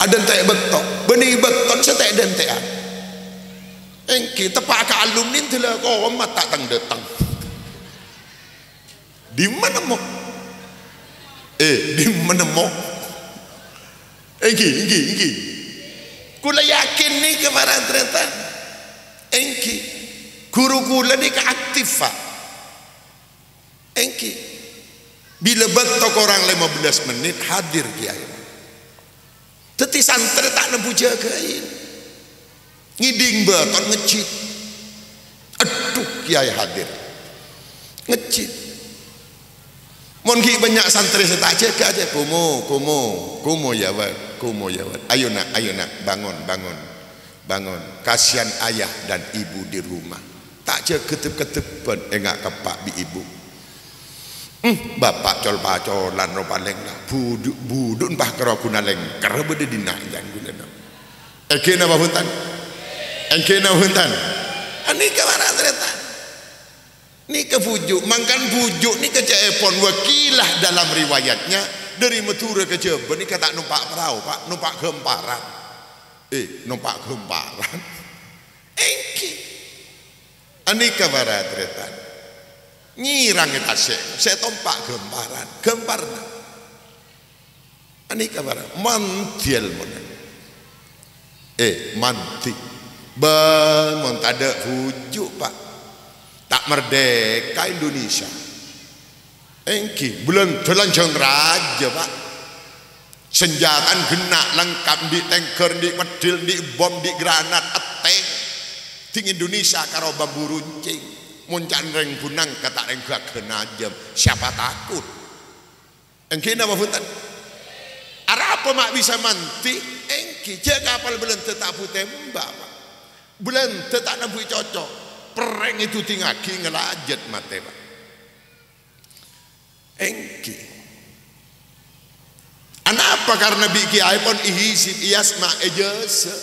Adântè' bâkto, bânnè bâktona sè ta' èdântè'an. Ènggi teppa' ka alumni dâlâ koma ta' tang-dâteng. Dimma nemmo? Eh, dimma nemmo? Ènggi, ènggi, ènggi. Kaulâ yakin nèka para tarètan. Ènggi. Ghuru kaulâ nèka aktif, Pak. Ènggi. Bilâ bâkto korang lèma bellâs mennit hadir, Kèyaè. Dhâddhi santrè ta' nembu jâgâi. Ngèdhing bâton ngejjhit. Adhu, Kèyaè hadir. Ngejjhit. Mon ghi' bânnya' santrè sè ta' jâgâ, jâ, "Komo, komo, komo ya, Wad, komo ya, Wad. Ayo, Nak, ayo, Nak, bangun, bangun, bangun. Kasihan ayah dan ibu di rumah." Ta' jâgâ dep-keddebbhân, enga' keppa' bi' ibu. Hmm, bapa' col-pacolan ro palèng la. Budhu', budhu' empa' karo ghuna lèngker bâdâ dinna' jân ghulâna. Èngghi napa bhunten? Èngghi napa bhunten? Anèka para tarètan. Nèka bhuju', mangkana bhuju' nèka ca'èpon wakilah dalam riwayatnya, dâri Madhurâ ka Jhâbâ nèka ta' nompa' parao, Pak, nompa' ghâmparan. Eh, nompa' ghâmparan. Èngghi. Anèka para tarètan. Nyèrang è tasè', sè tompa' ghâmparan, ghâmparna. Anèka para, mandhi èlmona. Eh, mandhi. Bân, mon tadâ' bhuju', Pak. Ta' merdeka Indonesia. Èngghi, bâlândhâ lanjhâng rajâ, Pak. Sanjhâtana ghenna' lengkap, andi' tèngghâr, andi' peddhil, andi' bom, andi' granat, ètèng. Ding Indonesia karo bambu runcing. Mon ca'na rèng Bunangka ta' rèng ghâghâna ajâm, siapa takut? Èngghi napa bhunten? Arapa ma' bisa mandhi? Èngghi, jhâ' kapal Bâlândhâ ta' bu tembak, Pak. Bâlândhâ ta' nembuwi cocok. Perrèng èdudingngaghi ngalajât matè, Pak. Èngghi. Anapa? Karena bi' kèyaèpon èhisib, èyasma, èjâsâ.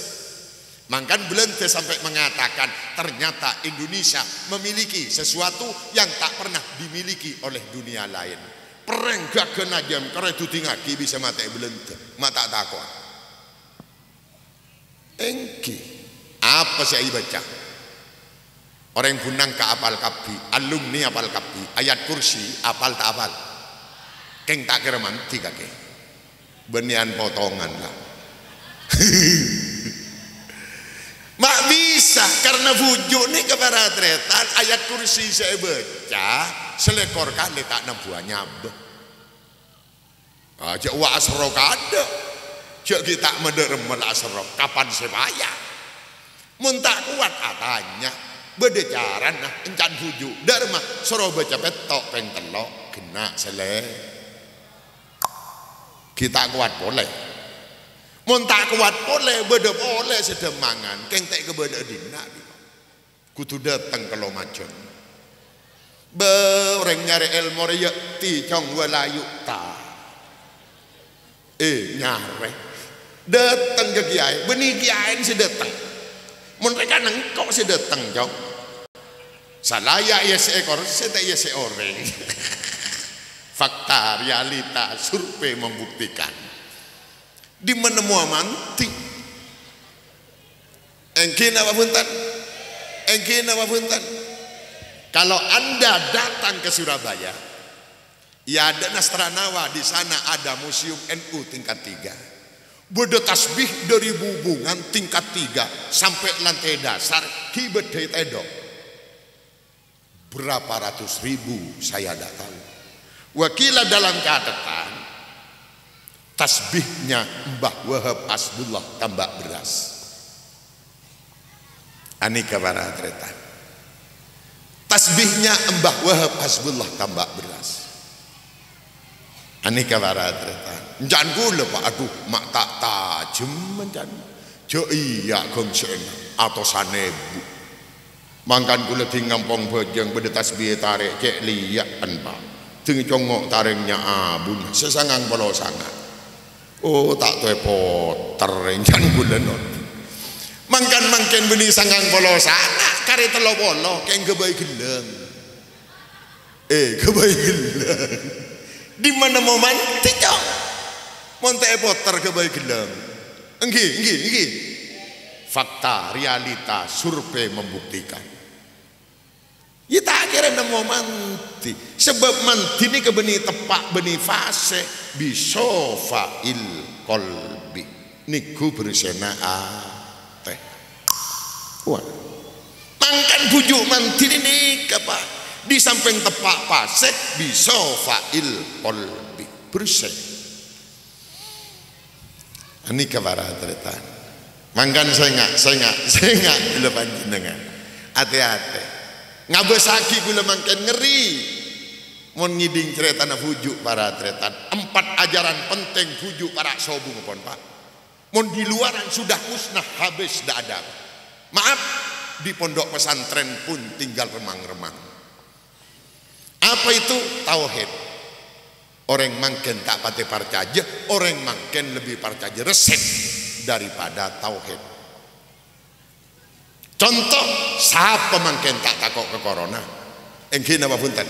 Mangkana Bâlândhâ sampè' mengatakan, ternyata Indonesia memiliki sesuatu yang tak pernah dimiliki oleh dunia lain. Perrèng ghâghâna ajâm karè èdudingngaghi bisa matè Bâlândhâ, ma' ta' tako'a. Èngghi. Apa sè èbâca? Orèng Bunangka apal kabbhi, alumni apal kabbhi, ayat kursi apal ta' apal? Kèng ta' kèra mandhi kakè. Bânnèyan potongan, la. Ma' bisa, karena bhuju' nèka para tarètan, ayat kursi sè èbâca salèkor kalè ta' nembuwâ nyabâ. Ah, jhâ' wa' asro kaadâ'. Jhâ' ghi' ta' madâ' remma la asro. Kapan sè paya? Mon ta' kowat atanya, bâdâ carana, èncan bhuju'. Dâ' remma soro bâca pètto' pèng tello', ghenna' sèlè. Ghi' ta' kowat polè. Mon ta' kowat polè, bâdâ polè sè dâ' mangan, kèng ta' èkabâlâ dinna'. Kodhu dâteng ka Lumajang. Bâ, orèng nyarè èlmo rèya ti cong walayu ta. Eh, nyarè. Dâteng ka kèyaè, bânnè kèyaèna sè dâteng. Mon rèkan engko' sè dâteng, cong. Salaya' èyasè'è korsè, ta' èyasè'è orèng. Fakta, realita, survei membuktikan. Dimma nemmowa mandhi? Èngghi napa bhunten? Èngghi napa bhunten? Kalau Anda datang ke Surabaya, ya ada Nastranawa, di sana ada Museum N U tingkat tiga. Bâdâ tasbih dari bubungan tingkat tiga sampai lantai dasar, ghi' bâdâ tèdhok. Berapa ratus ribu, saya tidak tahu. Wa qila, dalam catatan, tasbihnya Mbah Wahab Hasbullah tambak beras. Anèka para tarètan. Tasbihnya Mbah Wahab Hasbullah tambak beras. Anèka para tarètan. Èncan kaulâ, Pak, adhu, ma' ta' tajhem èncan. Jhâ' iyâ ghângsèna, atosan èbu. Mangkana kaulâ ding ngampong bhâjâng bâdâ tasbih ètarè', cè' lèya'an, Pak. Ding congngo' tarèngnga abuna, sè sangang polo sanga'. Oh, ta' tao èpoter, èncan kaulâ nodhu. Mangkana mangkèn bânnè sangang polo sanga', karè tello polo, kèng ghâbây ghellâng. Eh, ghâbây ghellâng. Dimma nemmowa mandhi, cong? Mon ta' èpoter ghâbây ghellâng. Èngghi, èngghi, èngghi. Fakta, realita, survei membuktikan. Yâ ta' kèra nemmowa mandhi. Sabâb mandhi nèka bânnè teppa' bânnè fasè, bi sofa'il qalbi. Nèngghu bersèna atè. Wah. Mangkana bhuju' mandhi nèka, Pak. Di sampèng teppa' fasè, bi sofa'il qalbi. Bersè. Anèka para tarètan. Mangkana sènga', sènga', sènga' kaulâ panjhennengngan. Atè-atè. Ngabâssaghi kaulâ mangkèn ngerri. Mon ngèdhing carètana bhuju' para tarètan. Empat ajaran penting bhuju' para' sobungngèpon, Pak. Mon di luaran sudah musnah, habis, ndak ada. Maaf, di pondok pesantren pun tinggal remang-remang. Apa itu? Tauhid. Orèng mangkèn ta' patè parcajâ, orèng mangkèn lebbi parcajâ resèt daripada tauhid. Conto, sapa mangkèn ta' tako' ka corona? Èngghi napa bhunten?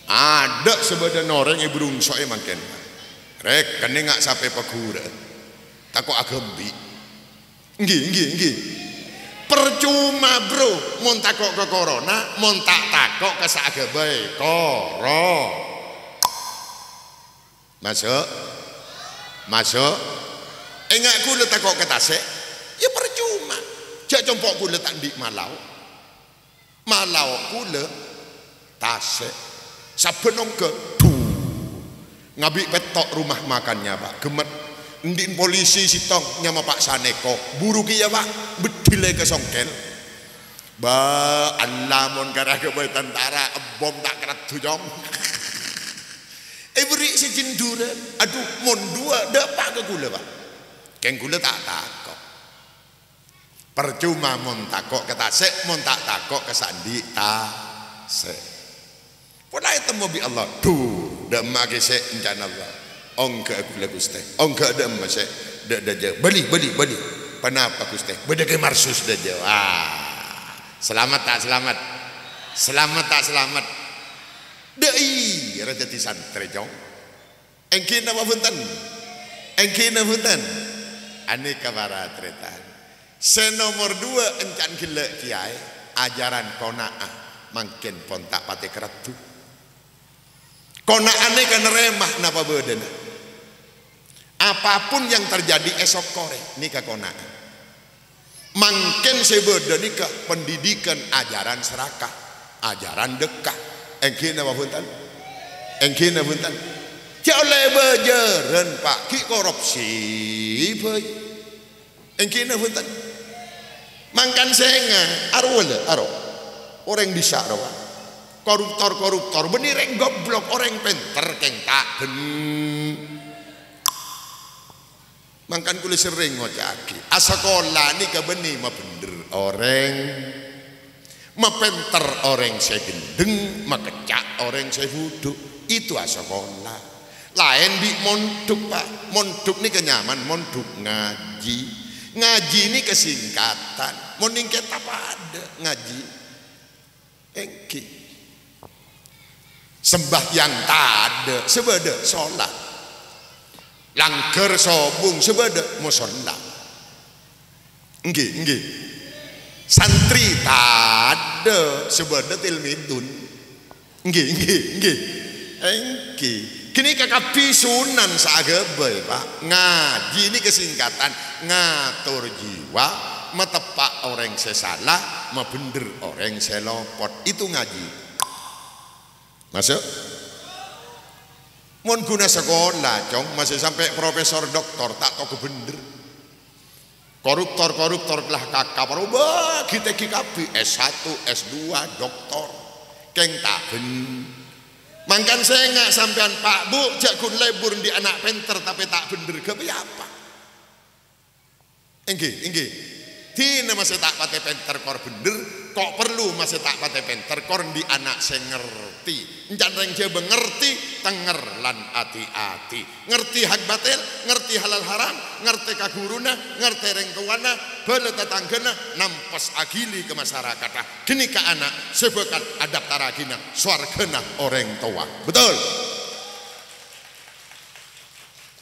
Adâ' sabâdhân orèng èbhurungso'è mangkèn. Rèk, kennengnga sapè paghurâ'â. Tako' aghâmbi'. Èngghi, èngghi, èngghi. Parcoma, Bro, mon tako' ka corona, mon ta' tako' ka sè aghâbây. Koro. Maso'? Maso'? Enga' kaulâ tako' ka tasè'? Yâ parcoma. Jhâ' compo' kaulâ ta' andi' malao. Malao kaulâ tasè'. Sabbhân ongghâ, dhu. Ngabi' pètto' rumah makannya, Pak. Ghemmet. Andi' polisi sèttong nyama Pak Saneko. Buru kèya, Pak. Beddhilè ka songkèl. Ba, Allah, mon karè aghâbây tantara, ebbom ta' karaddhu, Cong. Èberri' sè jendhuran. Adhu, mon duwâ', dâpa' ka kaulâ, Pak. Kèng kaulâ ta' tako'. Parcoma mon tako' ka tasè', mon ta' tako' ka sè andi' tasè'. Pon la ètemmo bi' Allah. Dhu, dâ'emma kèsè' èncana Allah. Ongghâ kaulâ, Ghustè. Ongghâ dâ'emma sè dâ'-dâjâ. Bâli, bâli, bâli. Ponapa, Ghustè? Bâdâ Kè Marsus dâjâ. Wah. Salamet ta' salamet? Salamet ta' salamet? Dâ' iyâ ra dhâddhi santrè, Cong. Èngghi napa bhunten? Èngghi napa bhunten? Anèka para tarètan. Sè nomor duwâ' èncana ghellâ' kèyaè, ajaran kona'ah mangkèn pon ta' patè karaddhu. Kona'ah nèka narèma napa bâdâna. Apapun yang terjadi, èsokkorè, nèka kona'ah. Mangkèn sè bâdâ nèka pendidikan ajaran serakah, ajaran dhâkka. Èngghi napa bhunten? Èngghi napa bhunten? Jhâ' ollè bâjârân, Pak, ghi' korupsi bhâi. Èngghi napa bhunten? Mangkana sènga', arowa la, aro. Orèng bisa rowa. Koruptor-koruptor, bânnè rèng goblok, orèng pènter kèng ta' bhân. Mangkana kaulâ serrèng ngoca'aghi, asakola nèka bânnè mabhendher orèng, mapènter orèng sè ghendheng, makecca' orèng sè budhu. Itu asakola. Laèn bi' mondhuk, Pak. Mondhuk nèka nyamana mondhuk ngajhi. Ngajhi nèka singkatan. Mon nèng kètab padâ ngajhi. Èngghi. Sembâhyang tadâ', sè bâdâ sholat. Langghâr sobung, sè bâdâ mosolla. Èngghi, èngghi. Santri tadâ', sè bâdâ tilmidun. Èngghi, èngghi, èngghi. Èngghi. Ghânèka kabbhi sunan sè aghâbây, Pak. Ngajhi nèka singkatan ngator jiwa, mateppa' orèng sè sala, mabhendher orèng sè lopot. Itu ngajhi. Maso'? Mon ghuna sakola, Cong, masè sampè' profesor doktor, ta' tao bhendher. Koruptor-koruptor la kakap, bâgi tèngghi kabbhi, S satu, S dua, doktor. Kèng ta' bhendher. Mangkana sènga' sampèyan, Pak, Bu, jhâ' ghun lebur andi' ana' pènter tapè ta' bhendher, ghâbây apa? Èngghi, èngghi. Dinah masè ta' patè pènter kor bhendher, ko' parlo masè ta' patè pènter kor andi' ana' sè ngertè. Èncana rèng Jhâbâ ngertè, tengnger lan ati-ati. Ngertè hak batil, ngertè halal haram, ngertè ka ghuruna, ngertè rèng towana, bhâlâ tatangghâna, nampes aghili ka masarakatta. Ghânèka ana' sè bhâkal adhaptarraghina sowarghâna orèng towa. Betul?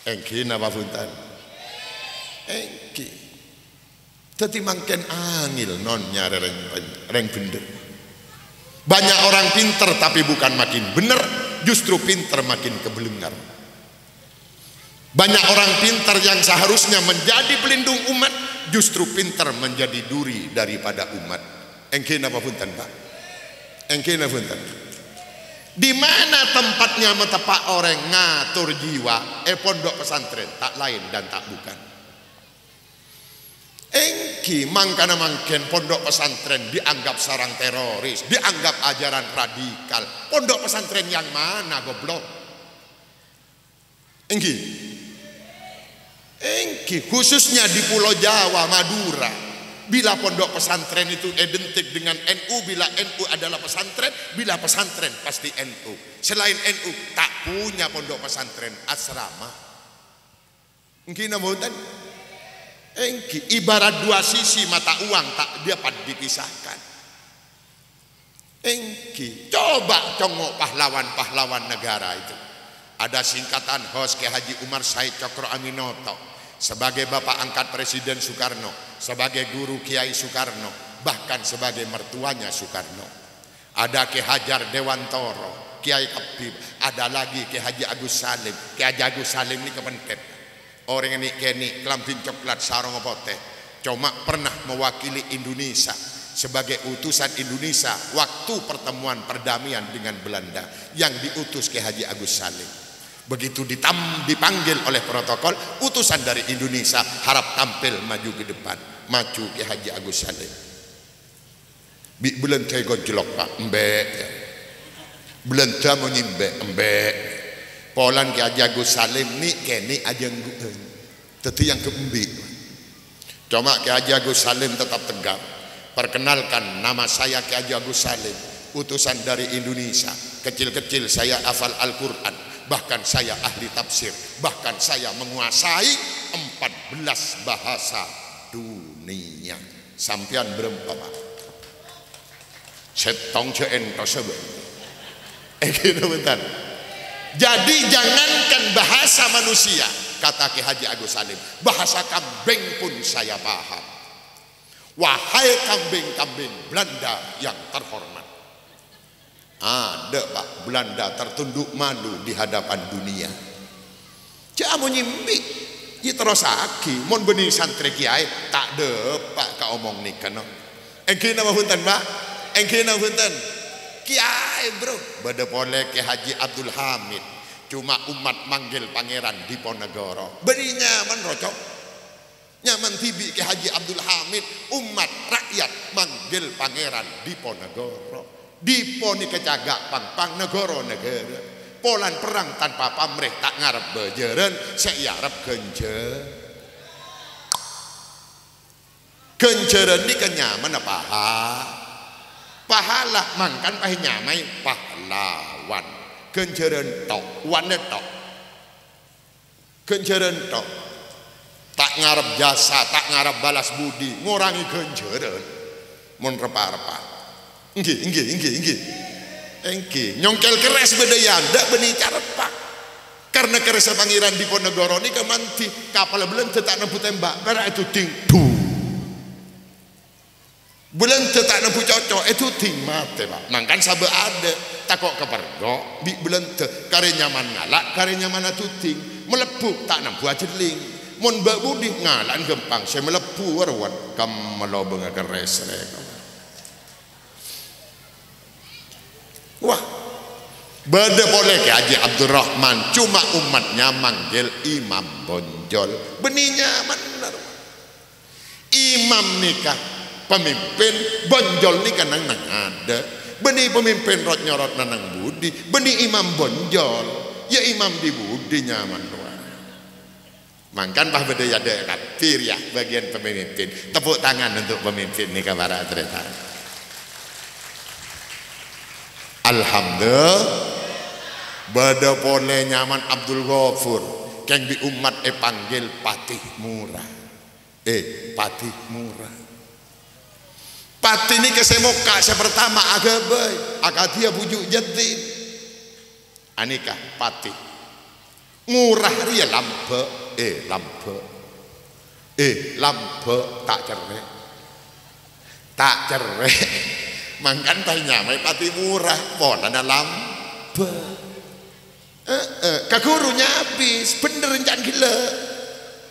Èngghi napa bhunten? Èngghi. Dhâddhi mangkèn angèl non nyarè rèng, rèng bhendher. Banyak orang pinter tapi bukan makin bener, justru pinter makin keblengar. Banyak orang pinter yang seharusnya menjadi pelindung umat, justru pinter menjadi duri daripada umat. Èngghi napa bhunten, Pak? Èngghi napa bhunten? Di mana tempatnya mateppa' orèng ngator jiwa? È pondhuk pesantren, ta' laèn dan ta' bukan. Èngghi, mangkana mangkèn pondhuk pesantren dianggap sarang teroris, dianggap ajaran radikal. Pondhuk pesantren yang mana, goblok? Èngghi. Èngghi, khususnya di Pulau Jawa, Madura. Bila pondok pesantren itu identik dengan N U, bila N U adalah pesantren, bila pesantren pasti N U. Selain N U, tak punya pondok pesantren, asrama. Èngghi napa mboten? Èngghi, ibarat dua sisi mata uang tak dapat dipisahkan. Èngghi, coba congo' pahlawan-pahlawan negara itu. Ada singkatan hos Kiai Haji Umar Said Cokroaminoto, sebagai bapak angkat Presiden Soekarno, sebagai guru Kiai Soekarno, bahkan sebagai mertuanya Soekarno. Ada Kiai Hajar Dewantoro, Kiai Habib, ada lagi Kiai Haji Agus Salim. Kiai Haji Agus Salim nèka pèntet. Orèng nè'-kènè' kalambhi coklat sarongnga potè, coma pernah mewakili Indonesia sebagai utusan Indonesia waktu pertemuan perdamaian dengan Belanda yang diutus Kiai Haji Agus Salim. Begitu ditam-, dipanggil oleh protokol, utusan dari Indonesia harap tampil maju ke depan. Maju Kiai Haji Agus Salim. Bi' Bâlândhâ ègojlok, Pa'? Embi'. Bâlândhâ mon nyèmbè', embi'. Polana Kè Haji Agus Salim nè'-kènè' ajhângghu'ân. Dhâddhi èangghep embi'. Coma Kè Haji Agus Salim tetap tegar. "Perkenalkan, nama saya Kè Haji Agus Salim, utusan dari Indonesia. Kecil-kecil saya hafal Al-Quran, bahkan saya ahli tafsir, bahkan saya menguasai empat belas bahasa dunia." Sampèyan bârâmpa, Pa'? Sèttong jhâ' èntos, bâ. Èngghi napa bhunten? Jadi, jangankan bahasa manusia, kata Kè Haji Agus Salim, bahasa kambing pun saya paham. Wahai kambing-kambing Belanda yang terhormat. Adâ', Pa', Belanda tertunduk malu di hadapan dunia. Jhâ' amonyè embi', iyâ terrossaghi. Mon bânnè santrè kèyaè, ta' dâpa' ka omong nèka, no. Èngghi napa bhunten, Pa'? Èngghi napa bhunten? Kèyaè, Bro. Bâdâ polè Kè Haji Abdul Hamid. Coma ommat manggil Pangèran Diponegoro. Bânnè nyaman, roco'. Nyaman dhibi' Kè Haji Abdul Hamid, ommat ra'yat manggil Pangèran Diponegoro. Dipo nèka cagâ' pangpang negoro naghârâ. Polana perrang tanpa pamrè ta' ngarep bâjârân, sè èarep ghânjhâ-, ghânjhârân nèka nyamana paha-, pahala, mangkana pas ènyamaè pahlawan. Ghânjhârân tok, wan tok. Ghânjhârân tok. Ta' ngarep jasa, ta' ngarep balas budi, ngorangè ghânjhârân. Mon rep-arebbhân. Èngghi, èngghi, èngghi, èngghi. Èngghi, nyongkel kerrès bâdâ è andâ' bânnè careppa. Karna kerrèssa Pangèran Diponegoro nèka mandhi, kapalla Bâlândhâ ta' nembu tèmbhâk, pèra' èdhuddhing. Dhu. Bâlândhâ ta' nembu coco, èdhuddhing matè, Pa'. Mangkana sabâ' adâ', tako' kapergok bi' Bâlândhâ, karè nyaman ngala', karè nyaman adhuddhing, malebbhu ta' nembu ajhelling. Mon bâ' budi ngala'an ghâmpang, sè malebbhu rowa, kamma lobângnga kerrès rè. Wah, bâdâ polè Kè Haji Abdurrahman, coma ommatnya manggil Imam Bonjol. Bânnè nyaman, bener. Imam nèka pamimpin, bonjol nèka neng-neng adâ'. Bânnè pamimpin rot-nyorot neng-neng budi, bânnè imam bonjol. Iyâ imam di budi nyaman rowa. Mangkana pas bâdâ è adâ' kabbhi rèya bâgiyân pamimpin. Tepuk tangan untuk pemimpin nèka para tarètan. Alhamdulillah. Bâdâ polè nyaman Abdul Ghafur, kèng bi' ommat èpanggil Patih Murah. Eh, Patih Murah. Patih nèka sè mokka' sè partama aghâbây, akadhi Abu Ju' Jaddin. Anèka Patih. Murah rèya lambâ', eh, lambâ'. Eh, lambâ' ta' cerrè'. Ta' cerrè'. Mangkana pas ènyamaè Patih Murah, polana lambâ'. Heeh, ka ghuru nyabis, bhender ènca'na ghellâ'.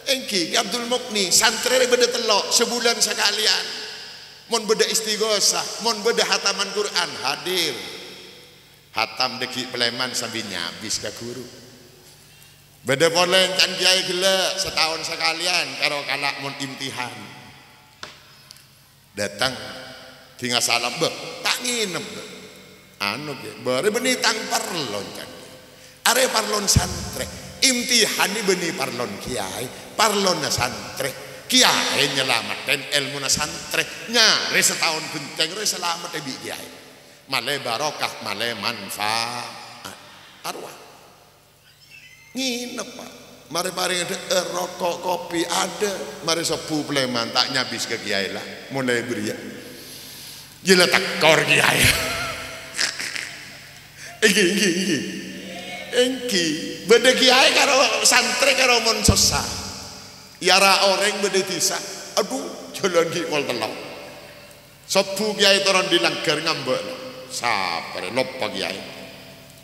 Èngghi, Kè Abdul Mukni, santrè rè bâdâ tello', sabulân sakalèyan. Mon bâdâ istighosah, mon bâdâ hataman Qur'an, hadir. Hatam dhâggi' palèman sambi nyabis ka ghuru. Bâdâ polè ènca'na kèyaè ghellâ', sataon sakalèyan, karo kala' mon imtihan. Dâteng, dinga salam, "Bâh, ta' ngènep, Bâh." Anu, Kè, bârâ bânnè tang parlo, ènca'na. Arèya parlona santrè. Imtihan nè bânnè parlona kèyaè, parlona santrè. Kèyaè nyalameddhi èlmona santrè. Nyarè sataon bhenteng rè salameddhi bi' kèyaè. Malè barokah, malè manfaat. Arowa. Ngènep, Pa'. Marè parèng adâ', eh, roko', kopi adâ'. Marè sobbhu palèman ta' nyabis ka kèyaè la. Molaè bâriyâ. Jhâ' la tèkor kèyaè. Èngghi, èngghi, èngghi. Èngghi. Bâdâ kèyaè karo santrè karo mon sossa. Èyara orèng bâdâ è dhisa. Adhu, jhâlân ghi' kol tello'. Sobbhu kèyaè toron dâri langghâr ngambâ'. Saparè loppa kèyaè.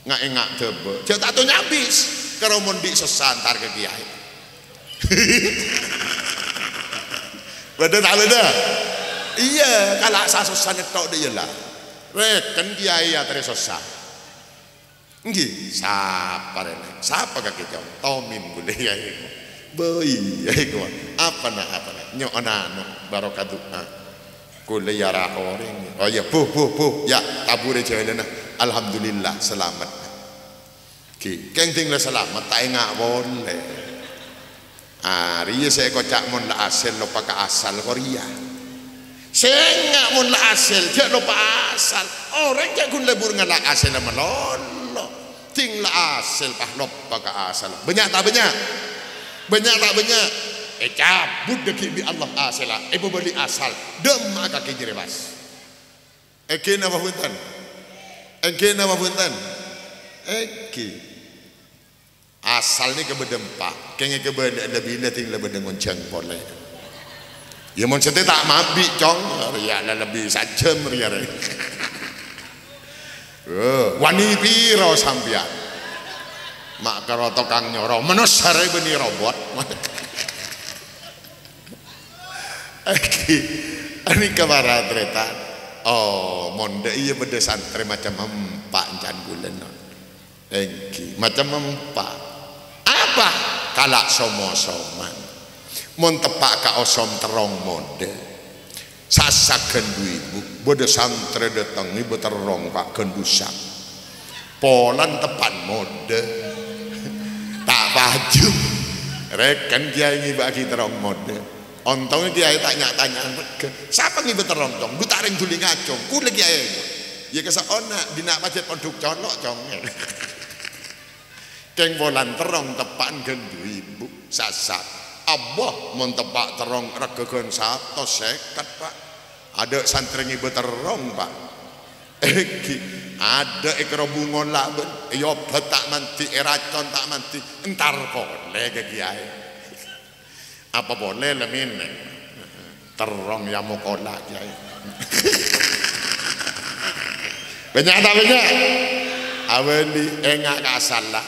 Nga'-ènga' dâbâ. Jhâ' ta' tao nyabis. Karo mon dhi' sossa entar ka kèyaè. Bâdâ ta' bâdâ? Iyâ, kala' sa sossa nètto' dâ' iyâ la. Rèken kèyaè aterrè sossa. Èngghi, sapa rèna? Sapa kakè, Cong? Tomin bulâ, yâ, iku. Bâi, yâ, iku. Apana, apana? Nyo'ona, anu, barokah du'a. Olle ya ra orèng. Oh iyâ, Bu, Bu, Bu, ya, taburè jhâlânna. Alhamdulillah, salamet. Ghi, kèng dhing la salamet, ta' enga' polè. Arèya sè èkoca' mon la asèl loppa ka asal ko rèya. Sè enga' mon la asèl, jhâ' loppa asal. Orèng jhâ' ghun lebur ngala' asèlla malolo. Dhing la asèl, pas loppa ka asal. Bânnya' ta' bânnya'? Bânnya' ta' bânnya'? Ècabut dhâggi' bi' Allah asèlla, èpabâli asal. Dâmma'a kakè jârèya, pas. Èngghi napa bhunten? Èngghi napa bhunten? Èngghi. Asal nèka bâdâ empa', kèng èkabâli'â la bilâ dhing la bâdâ ngonjhâng polè. Iyâ, mon sèttè ta' mabi', Cong, rèya la lebbi sajjhâm rèya, rè. Eh, wani piro sampèyan? Ma' karo tokang nyoro, manossa rè bânnè robot. Èngghi, anèka para tarètan. Oh, mon dâ' iyâ bâdâ santrè macem empa' èncan bulân, no. Èngghi, macem empa'. Apa? Kala' som-osoman. Mon teppa' ka osom terrong modâ. Sasak ghân dhu èbu, bâdâ santrè dâteng ngibâ terrong, Pa', ghân dhu sak. Polana teppa' modâ. Ta' paju. Rèken kèyaè ngibâ'aghi terrong modâ. Ontong kèyaè ta' nya'-tanya'an règhâ. Sapa ngibâ terrong, Cong? Dhu ta' rèng dhuli ngacong. Kulâ kèyaè. Iyâ kaso'ona, dinna' pajhât pondhuk colo', Cong. Kèng polana terrong teppa'na ghân dhu èbu. Sasak. Abâ, mon teppa' terrong règhâ ghân satos sèket, Pa'. Adâ' santrè ngibâ terrong, Pa'. Èngghi, adâ' èkèro bungola bân èobhât ta' mandhi, èracon ta' mandhi, entar polè ka kèyaè. Apa polè la mènè? Terrong ya mokola, Kèyaè. Bânnya' ta' bânnya'? Abâli, enga' ka asalla.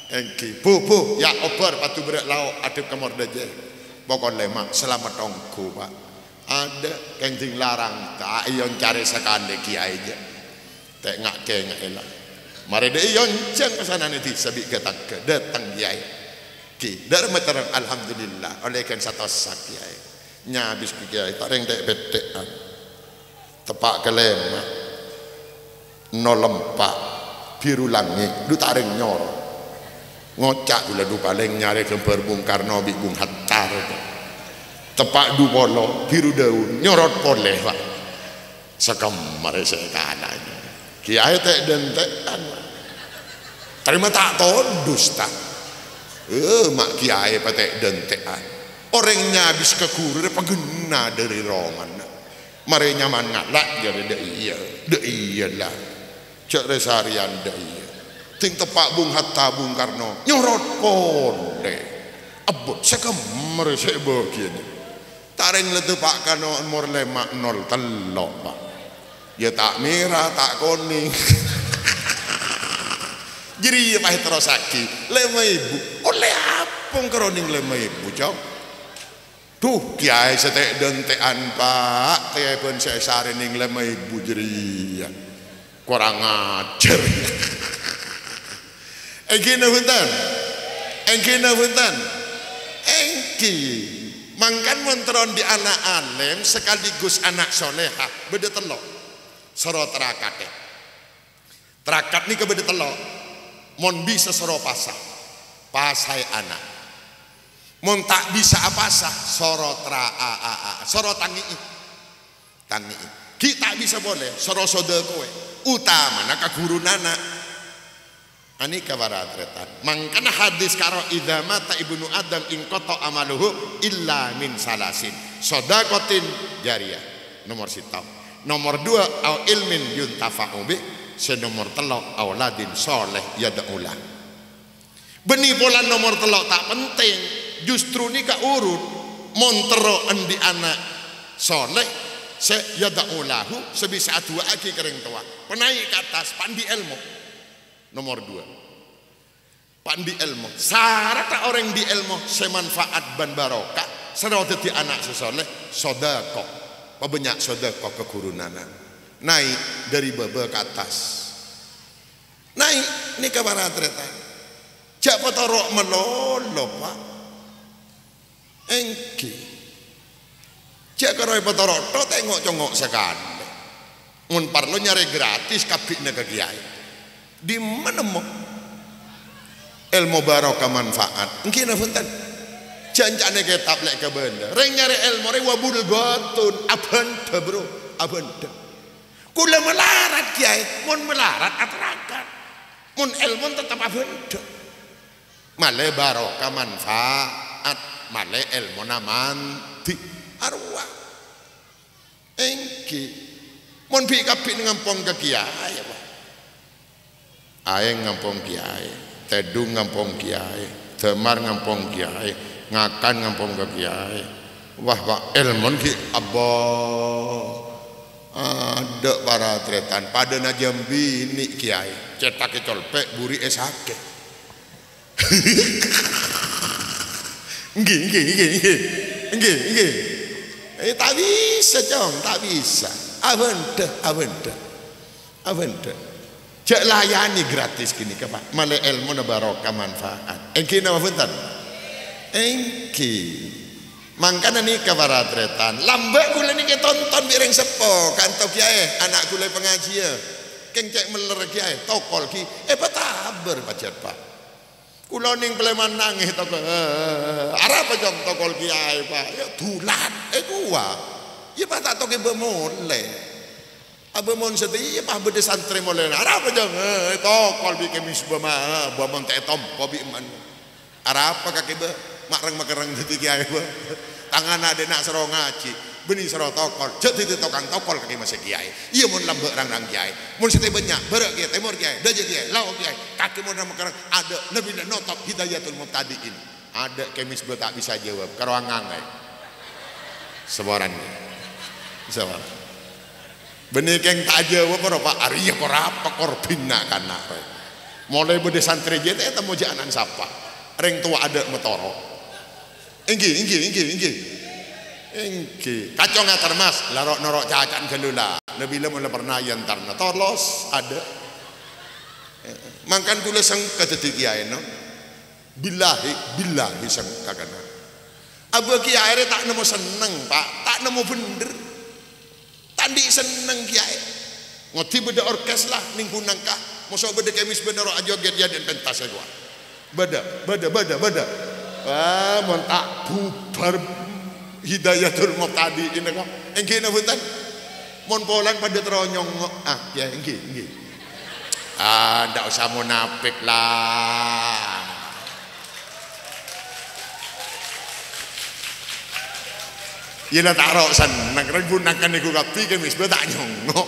Èngghi, Bu, Bu, ya obâr padu berrâ' lao' adhep ka mordâjâ. Pokok lèma', salamet ongghu, Pa'. Adâ', kèng dhing larang, ta' èyoncarè sakalè kèyaè jâ. Ta' nga'-kènga'è la. Marè dâ' èyonjhâng ka sanana dhisa bi' ghâ-tagghâ, dâteng kèyaè. Ghi, dâ' remma terrong, alhamdulillah, ollè ghân satos sak kèyaè. Nyabis kèyaè, ta' rèng tè'-pèttè'an. Teppa' kalèma'. Nol empa', biru langngè', dhu ta' rèng nyoro. Ngoca' ghulâ dhu palèng nyarè ghâmbhâr Bung Karno bi' Bung Hatta. Teppa' dhu polo, biru daun, nyorot polè, Pa'. Sakemmèrè sè èkalaè. Kèyaè tè'-dântè'an. Tarèma ta' todus, ta'? Eh, ma' kèyaè patè'-dântè'an. Orèng nyabis ka ghuru rè paghenna dâri romana. Marè nyaman ngala', jârèya dâ' iyâ, dâ' iyâ la. Jâ' rè sarèyan dâ' iyâ. Dhing teppa' Bung Hatta, Bung Karno, nyorot polè. Ebbhut, sakemmèrè sè èbâghiyâ. Ta' rèng la teppa' ka nomor lèma' nol tello', Pa'. Yâ ta' mèra, ta' konèng. Jârèya pas èterrossaghi, lèma èbu. Ollè apa kèng karo nèng lèma èbu, Cong? Dhu, kèyaè sè tè'-dântè'an, Pa', tèbân sè èsarè nèng lèma èbu jârèya. Korang ajhâr. Èngghi napa bhunten? Èngghi napa bhunten? Èngghi. Mangkana mon terro andi' ana' alèm sekaligus ana' soleha, bâdâ tello'. Soro trakatè. Trakat nèka bâdâ tello'. Mon bisa soro pasa. Pasaè ana'. Mon ta' bisa apasa, soro tra-, a, a, a, soro tangngè'è. Tangngè'è. Ghi' ta' bisa polè, soro sodâkowè. Utamana ka ghuruna ana'. Anèka para tarètan. Mangkana hadis karo, "Idza mata ibnu Adam inqata amaluhu illa min salasin. Shadaqatin jariyah." Nomor sèttong. Nomor dua, "Au ilmin yuntafa'u bih." Sè nomor tello', "Auladin sholeh yad'u lah." Bânnè polana nomor tello' ta' penting, justru nèka urut. Mon terro andi' ana' sholeh sè yad'u lahu, sè bisa adu'aaghi ka rèng towa. Panaè' ka attas, pa' andi' èlmo. Nomor dua. Pa' andi' èlmo. Saratta orèng andi' èlmo sè manfaat bân barokah, soro dhâddhi ana' sè sholeh, sodâko. Pabânnya' sodâko ka ghuruna ana'. Naè' dâri bâbâ ka attas. Naè', nèka para tarètan. Jhâ' patoro' malolo, Pa'. Èngghi. Èkaro èpatoro' tho ta' èngo'-congo' sakalè. Mon parlo nyarè gratis kabbhina ka kèyaè. Dimma nemmo? Èlmo barokah manfaat. Èngghi napa bhunten? Jhân ca'na kètab lè' kabâlâ. Rèng nyarè èlmo rè wabul gotun. Abhândhâ, bro. Abhândhâ. Kaulâ malarat, kèyaè. Mon malarat, aterraghâ. Mon èlmo tetep abhândhâ. Malè barokah manfaat. Malè èlmona mandhi. Arowa. Èngghi. Mon bi' kabbhi ngampong ka kèyaè, Pak. Aèng ngampong kèyaè, tèdung ngampong kèyaè, dâmar ngampong kèyaè, ngakan ngampong ka kèyaè. Wah, Pak, èlmon ghi' abâ. Adâ' para tarètan, padâna jhâ' binè' kèyaè, cèthagghâ colpè', buri'è sakè'. Èngghi, èngghi, èngghi, èngghi. Èngghi, èngghi. Eh, ta' bisa, Cong, ta' bisa. Abhândhâ, abhândhâ. Abhândhâ. Jhâ' layanè gratis ghânèka, Pak. Malè èlmona barokah manfaat. Èngghi napa bhunten? Èngghi. Mangkana nèka para tarètan, lambâ' kaulâ nèka ètonton bi' rèng seppo, kanto kèyaè, ana' kaulâ pangajiyâ. Kèng cè' mellèr kèyaè, tokol ghi, èpatabâr pajhât, Pak. Kaulâ nèng palèman nangès tokol. Eh, arapa, Cong, tokol kèyaè, Pak? Ya, dulat. Eh, kowa. Ya, Pak, ta' tokèbâ molè. Abâ mon satèya, Pak, bâdâ santrè molèna. Arapa, Cong? Eh, tokol bi' kèmis bâ, ma-, bâ mon ta' ètompo bi' man. Arapa kakè bâ? Ma' rèng-makèrrèng dhâddhi kèyaè bâ. Tang ana' dâ' enna' soro ngajhi, bânnè soro tokol. Jhâ' dhâddhi tokang tokol kakè masè kèyaè. Iyâ mon lambâ' rang-rang kèyaè. Mon satèya bânnya', bârâ' kèyaè, tèmor kèyaè, dâjâ kèyaè, lao kèyaè. Kakè mon rèng-makèrrèng adâ' Nabi la notop hidayatul mubtadi'in. Adâ' kèmis bâ ta' bisa jâwâb, karo angang kaè. Saporana. Saporana. Bânnè kèng ta' ajâwâb, bârâmpa arèya korapa korbhina kana' rowa. Molaè bâdâ santrè jiyâ ta' ètemmo jhâ' ana'na sapa. Rèng towa adâ' matoro'. Èngghi, èngghi, èngghi, èngghi. Èngghi. Kacong atar, Mas, la ro'-noro' caca'na ghâllu la. Nabila mon la pernah èentarna. Tolos, adâ'. Mangkana kaulâ sengka dhâddhi kèyaè, no. Billahi, billahi sengka kana'. Abâ kèyaè rè ta' nemmo senneng, Pak. Ta' nemmo bhendher. Ta' andi' senneng kèyaè. Ngodhi bâdâ orkes la, nèng ghun nangka. Moso bâdâ kèmis bân noro' ajogèt, ya, dâ' pentas è kowa. Bâdâ, bâdâ, bâdâ, bâdâ. Wah, mon ta' bhubhâr Hidayatul Mubtadi'in, kok. Èngghi napa bhunten? Mon polana padâ terro nyongngo'. Ah, ya, èngghi, èngghi. Ah, ndak usah munafik, la. Iyâ la ta' ro' senneng, rèng ghun nangka nèko kabbhi kèmis bâ ta' nyongngo'.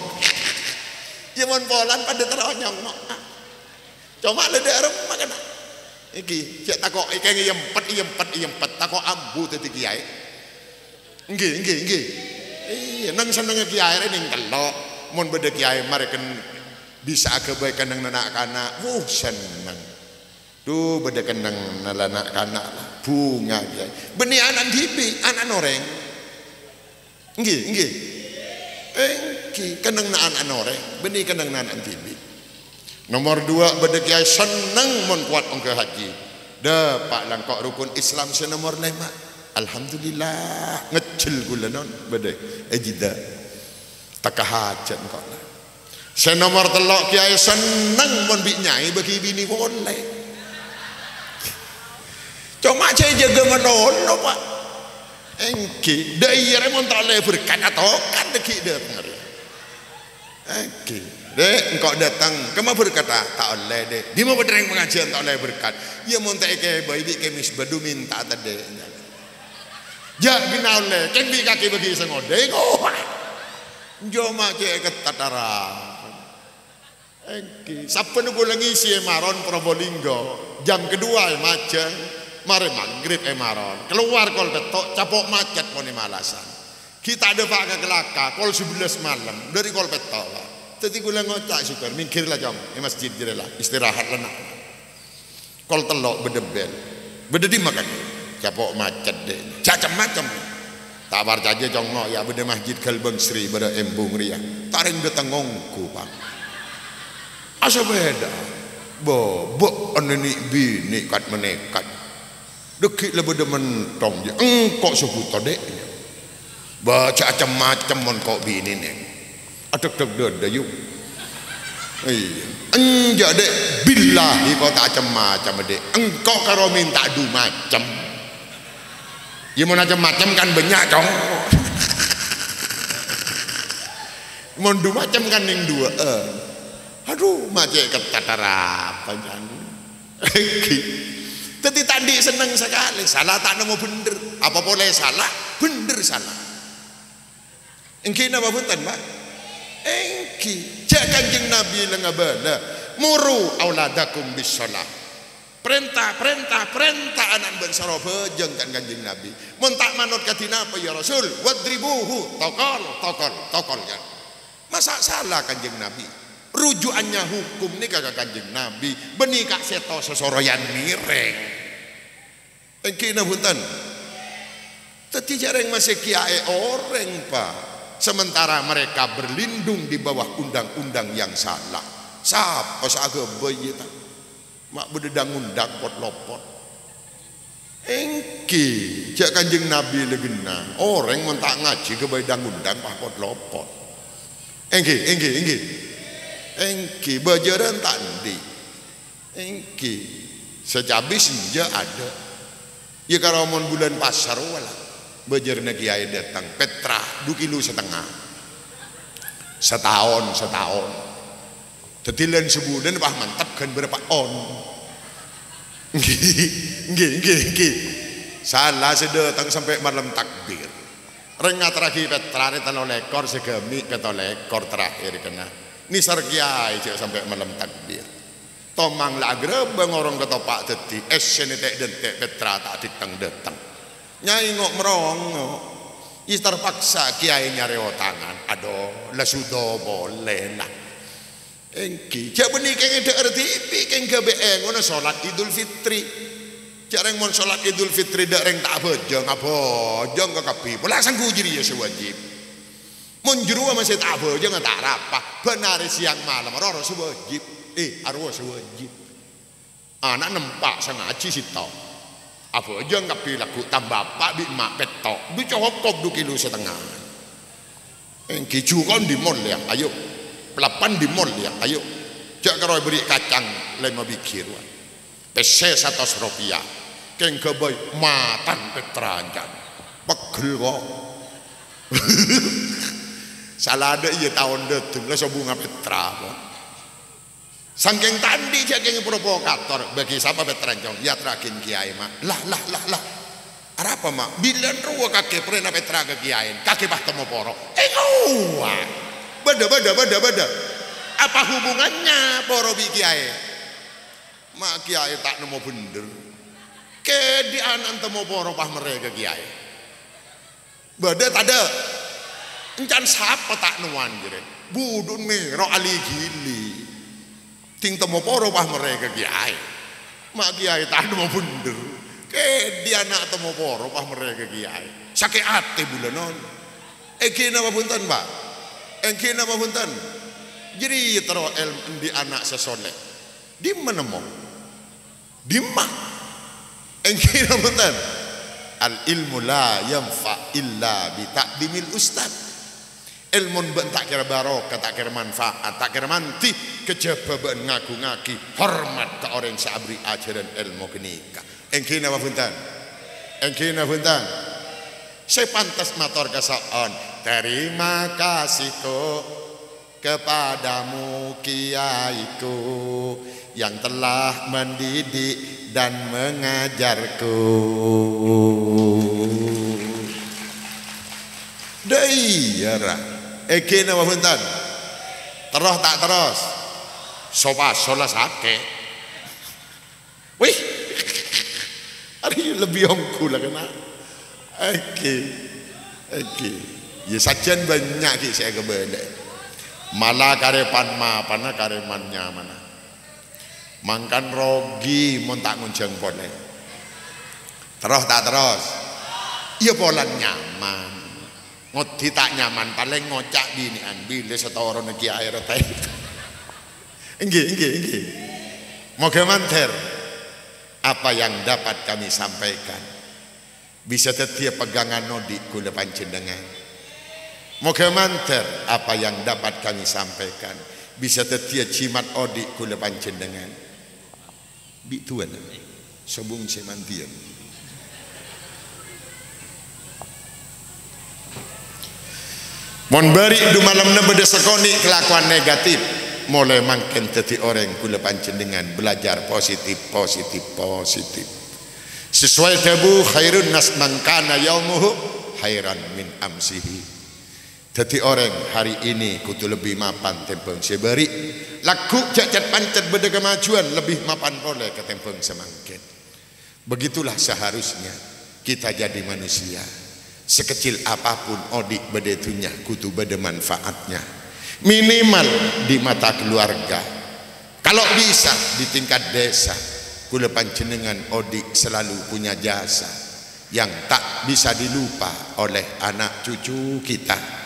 Iyâ mon polana padâ terro nyongngo'. Coma la dâ' remma kana'. Èngghi, jhâ' tako' èkèng èyempet, èyempet, èyempet, tako' ambu dhâddhi kèyaè. Èngghi, èngghi, èngghi. Iyâ, neng-sennengnga kèyaè rè nèng tello'. Mon bâdâ kèyaè marè kèn bisa aghâbây kennengnganna na'-kana', wuh, senneng. Dhu, bâdâ kennengnganna la na'-kana', bhunga kèyaè. Bânnè ana' dhibi', ana' orèng. Èngghi, èngghi. Èngghi, kennengnganna ana' orèng, bânnè kennengnganna ana' dhibi'. Nomor dua, bâdâ kèyaè senneng mon kowat ongghâ hajji. Dâpa' la engko' rukun Islam sè nomor lèma'. Alhamdulillah, ngejjel kaulâ non, bâdâ è Jeddah. Tekka hajat engko' la. Sè nomor tello' kèyaè senneng mon bi' nyaè bâgi binè polè. Coma jhâ' èjâgâ malolo, Pak. Èngghi, dâ' iyâ rè mon ta' ollè berkat atokan dâgghi' dâteng rè. Èngghi, Dè', engko' dâteng, kemma berkatta? Ta' ollè, Dè'. Dimma bâdâ rèng pangajiân ta' ollè berkat? Iyâ mon ta' èkèbâi bi' kèmis bâdhu mènta tadâ'. Jhâ' ghenna ollè, kèng bi' kakè bâgi sè ngodâi, kowat. Coma cè' èkatataran. Èngghi, sabbhân kaulâ ngisi è Maron Probolinggo, jam kedua è majâng, marè maghrib è Maron. Kalowar kol pètto', capo' macet pon è Malasan. Ghi' ta' dâpa' ka Kelaka, kol sabellâs malem, dâri kol pètto', Pak. Dâddhi kaulâ ngoca', "Sokkor, mèngghir la, Cong, è masjid jârèya la, istirahat la, na'." Kol tello' bâdâ bel. "Bâdâ dimma, Kang?" "Capo' macet, Dè'." "Jhâ' cem-macem." "Ta' parcajâ, Cong, no, ya, bâdâ Masjid Galbang Sri bârâ' embung rèya. Ta' rèng dâteng ongghu, Pak." "Asapèda?" "Bâ, bâ, anè nè' binè' kat-manèkat. Dâgghi' la bâdâ mentong, jâ'. Engko' sè bhuto, Dè'." Bâjâ cem-macem mon ko' binèna. Adhek-dhek dâdâ, yu. Iyâ. Enjâ', Dek. Billahi ko' ta' cem-macem, Dek. Engko' karo mènta du macem. Iyâ, mon cem-macem kan bânnya', Cong. Mon du macem kan nèng duwâ'ân. Adhu, ma' cè' ketat arapa, Cong. Èngghi. Dhâddhi ta' andi' senneng sakalè. Sala ta' nemmo bhendher. Apa polè sala? Bhendher sala. Èngghi napa bhunten, Pak? Èngghi. Jâ' Kanjeng Nabi la ngabâlâ, "Muru auladakum bis shalah." Parènta, parènta, parènta ana'na bân soro abhâjâng kan Kanjeng Nabi. Mon ta' manot kadhi napa, ya Rasul? "Wadribuhu," tokol, tokol, tokol, kan. Masa' sala Kanjeng Nabi? Rujukannya hukum nèka ka Kanjeng Nabi, bânnè ka'dinto sasoroyan mèrèng. Èngghi napa bhunten? Dhâddhi jâ' rèng masè kiyaè orèng, Pak. Sementara mereka berlindung di bawah undang-undang yang salah. Sapa sè aghâbây, iyâ ta'? Ma' bâdâ dhâng-ondhâng pot-lopot. Èngghi, jâ' Kanjeng Nabi la ghenna. Orèng mon ta' ngajhi ghâbây dhâng-ondhâng, pas pot-lopot. Èngghi, èngghi, èngghi. Èngghi, bâjârân ta' andi'. Èngghi, sè cabis enjâ' adâ'. Iyâ, karo mon bulân pasa rowa la. Bâjârânna kiyaè dâteng, pètra du kilo satengnga. Sataon, sataon. Dhâddhi lân sabulân pas mantep ghân bârâmpa on. Èngghi, èngghi, èngghi, èngghi. Sala sè dâteng sampè' malem takbir. Rèng ngaterraghi pètra rè tello lèkor, sè ghâmi' pètto lèkor terakhir kèna. Nèser kiyaè jâ' sampè' malem takbir. Tomang la aghârâbâng orèng katopa' dhâddhi, èssèna tè'-dântè' pètra ta' dhâteng-dâteng. Nyaè ngo'-merongo'. Iyâ terpaksa kiyaè nyarè otangan. Adhu, la sudo polè la. Èngghi, jâ' bânnè kèng èdhâ'âr dhibi' kèng ghâbây èngona solat Idul Fitri. Jâ' rèng mon solat Idul Fitri dâ' rèng ta' abhâjâng, abhâjâng kakabbhi. Pola sangghu jârèya sè wajib. Mon jârowa masè ta' abhâjâng, ta' arapa. Bân arè sèyang malem, rowa sè wajib. Eh, arowa sè wajib. Ana' nempa' sè ngajhi sèttong. Abhâjâng kabbhi lagghu' tamba apa' bi' emma' pètto'. Du cokop du kilo satengnga. Èngghi jhuko' andi' mol, yâ, ayo. Pèlappan andi' mol, yâ, ayo. Jâ' karo èbâri' kacang lèma bighi rowa. Pèssè satos ropèya. Kèng ghâbây matan pètra ancan. Pegghel ko'. Sala dâ' iyâ taon dâteng la sobungnga pètra ko'. Sangkèng ta' andi' jâ' kèng provokator, bâgi sapa pètra, Cong? Èyaterraghi kiyaè, Ma'. Lah, lah, lah, lah. Arapa, Ma'? Bilân rowa kakè parèna pètra ka kiyaèn, kakè pas temmo poro. Èngowa. Bâdâ, bâdâ, bâdâ, bâdâ. Apa hubungannya poro bi' kiyaè? Ma' kiyaè ta' nemmo bhendher. Kèdhi' ana'na temmo poro pas mèrrè ka kiyaè. Bâdâ tadâ'? Èncan sapa ta' nowan jârèya? Budhun mèro ali-ghili. Dhing temmo poro pas mèrrè ka kiyaè. Ma' kiyaè ta' nemmo bhendher. Kèdhi' ana' temmo poro pas mèrrè ka kiyaè. Sakè' atè bulâ non. Èngghi napa bhunten, Pak? Èngghi napa bhunten? Jârèya terro èlmo andi' ana' sè soleh. Dimma nemmo? Dimma? Èngghi napa bhunten? Al ilmu la yanfa illa bi ta'dimil ustad. Èlmona bâ'na ta' kèra barokah, ta' kèra manfaat, ta' kèra mandhi, kajhâbhâ bâ'na ngaghungaghi hormat ka orèng sè aberri' ajhârân èlmo ghânèka. Èngghi napa bhunten? Èngghi napa bhunten? Sè pantes mator ka so'on, "Terima kasihku kepadamu, kiaiku, yang telah mendidik dan mengajarku." Dâ' iyâ, ra. Èngghi napa bhunten? Terros ta' terros? So-paso la sakè'. Wih. Arèya lebbi ongghu la kèna. Èngghi. Èngghi. Iyâ, sajân bânnya' ghi' sè èkabâlâi. Mala karè pan-mapanna, karè man-nyamana. Mangkana rogi mon ta' ngonjhâng polè. Terros ta' terros? Iyâ, polana nyaman. Ngoddi ta' nyaman, palèng ngoca' binè'an, "Bilâ sè toronna kiyaè rèya." Èngghi, èngghi, èngghi. Moghâ mandhâr apa yang dapat kami sampaikan bisa dhâddhiyâ pegangan odi' kaulâ panjhennengngan. Moga mandhâr apa yang dapat kami sampaikan bisa dhâddhiyâ jimat odi' kaulâ panjhennengngan. Bi' duwâna, sobung sè mandiyân. Mon bâri' du malemma bâdâ sakonè' kalakowan negatif, molaè mangkèn dhâddhi orèng kaulâ panjhennengngan belajar positif, positif, positif. Sesuai dhâbu, "Khairun nas man kana yaumuhu khairan min amsihi." Dhâddhi orèng hari ini kodhu lebbi mapan tèmbhâng sè bâri'. Lagghu' jhâ' cèt-pancèt bâdâ kamajuwân lebbi mapan polè katèmbhâng samangkèn. Begitulah seharusnya kita jadi manusia. Sekecil apapun odi' bâdâ è dhunnya kodhu bâdâ manfaatnya. Minimal di mata keluarga. Kalau bisa di tingkat desa, kaulâ panjhennengngan odi' selalu punya jasa yang tak bisa dilupa oleh anak cucu kita.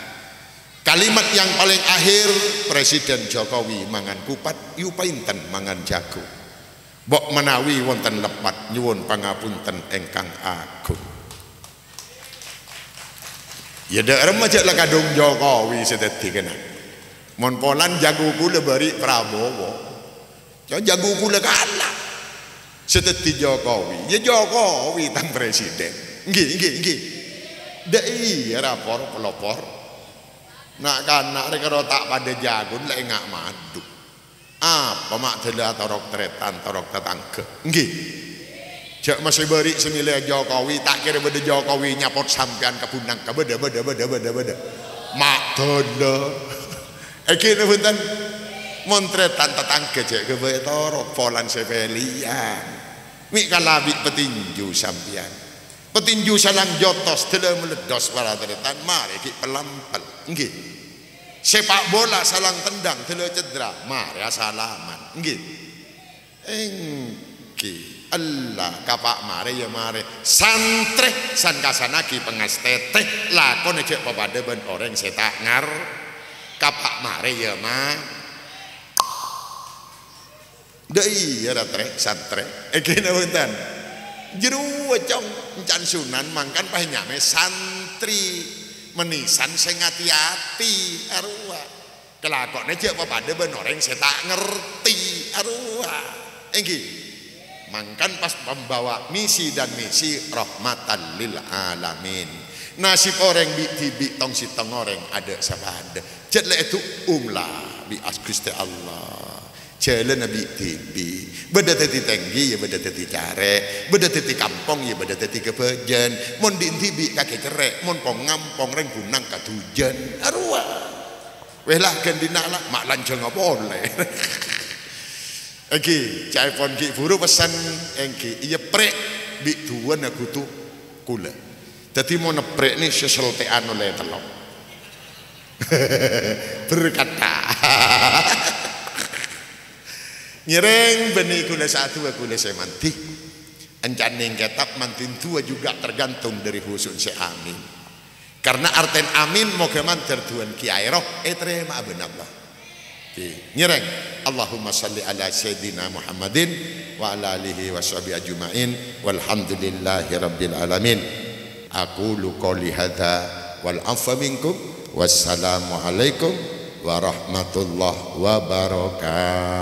Kalimat yang paling akhir, Presiden Jokowi mangan kupat, yu paènten mangan jagung. Mbok menawi wonten leppat, nyuwun pangapunten èngkang agung. Ya, dâ' remma jhâ' la kadhung Jokowi sè dhâddhi kèna. Mon polana jago kaulâ bâri' Prabowo. Ya, jago kaulâ kala. Sè dhâddhi Jokowi. Ya, Jokowi tang presiden. Ngghi, ngghi, ngghi. Dâ' iyâ, ra por, pelopor. Na'-kana' rè karo ta' padâ jagon la enga' madhu. Apa ma' dâlla atorok tarètan, torok tatangghâ? Ngghi. Jhâ' masè bâri' sè mèlè Jokowi, ta' kèra bâdâ Jokowi nyapot sampèyan ka bun nangka. Bâdâ, bâdâ, bâdâ, bâdâ, bâdâ. Ma' dâlla. Èngghi napa bhunten? Mon tarètan tatangghâ jhâ' ghâbây torok, polana sè pèlèyan. Mè' kalabi patinju sampèyan. Patinju salang jotos, dâlla maleddos para tarètan, marè ghi' pelampel. Ngghi. Sepak bola salang tendang, dâlla cedera, marè asalaman. Ngghi. Èngghi. Ella, kapa' marè ya marè. Santrè, san-kasanaghi pangastètè, lakona jhâ' papadâ bân orèng sè ta' ngar-, kapa' marè ya ma-, Dâ' iyâ, ra, trè, santrè. Èngghi napa bhunten? Jârowa, Cong, èncan Sunan mangkana pas nyamè santri. Mennèsan sè ngati-ati, arowa. Kalakowanna jhâ' papadâ bân orèng sè ta' ngartè, arowa. Èngghi. Mangkana pas pambawa misi dan misi rahmatan lil alamin. Nasib orèng bi'-dhibi' tong-sèttong orèng adâ' sapadâ. Jhât lè èdu'um la bi' as-, Ghustè Allah. Jhâlânna bi'-dhibi'. Bâdâ dhâddhi tèngghi, ya bâdâ dhâddhi carè'. Bâdâ dhâddhi kampong, ya bâdâ dhâddhi ghâbâjân. Mon dhi'-dhibi' kakè cerrè', mon pong-ngampong rèng bun nangka dhujân. Arowa. Weh la, ghândhina la, ma' lanjhângnga polè. Èngghi, ca'èpon ghi' buru pessen, èngghi, iyâ prè', bi' duwâna ghutto kaulâ. Dhâddhi mon èprè' nè sè seltè'an ollè tello'. Berkata. Ngèrèng bânnè kaulâ sè adu'a, kaulâ sè mandhi. Èncan nèng kètab mandhi du'a juga tergantung dari husun sè amin. Karena artèn amin moghâ mandhâr du'ana kèyaè roh ètarèma'a bân Allah. Oke. Ngèrèng. Allahumma shalli ala Sayyidina Muhammadin wa ala alihi wa sahbihi ajma'in. Walhamdulillahi rabbil alamin. Aqulu qouli hadza wal afwa minkum. Wassalamualaikum warahmatullahi wabarakatuh.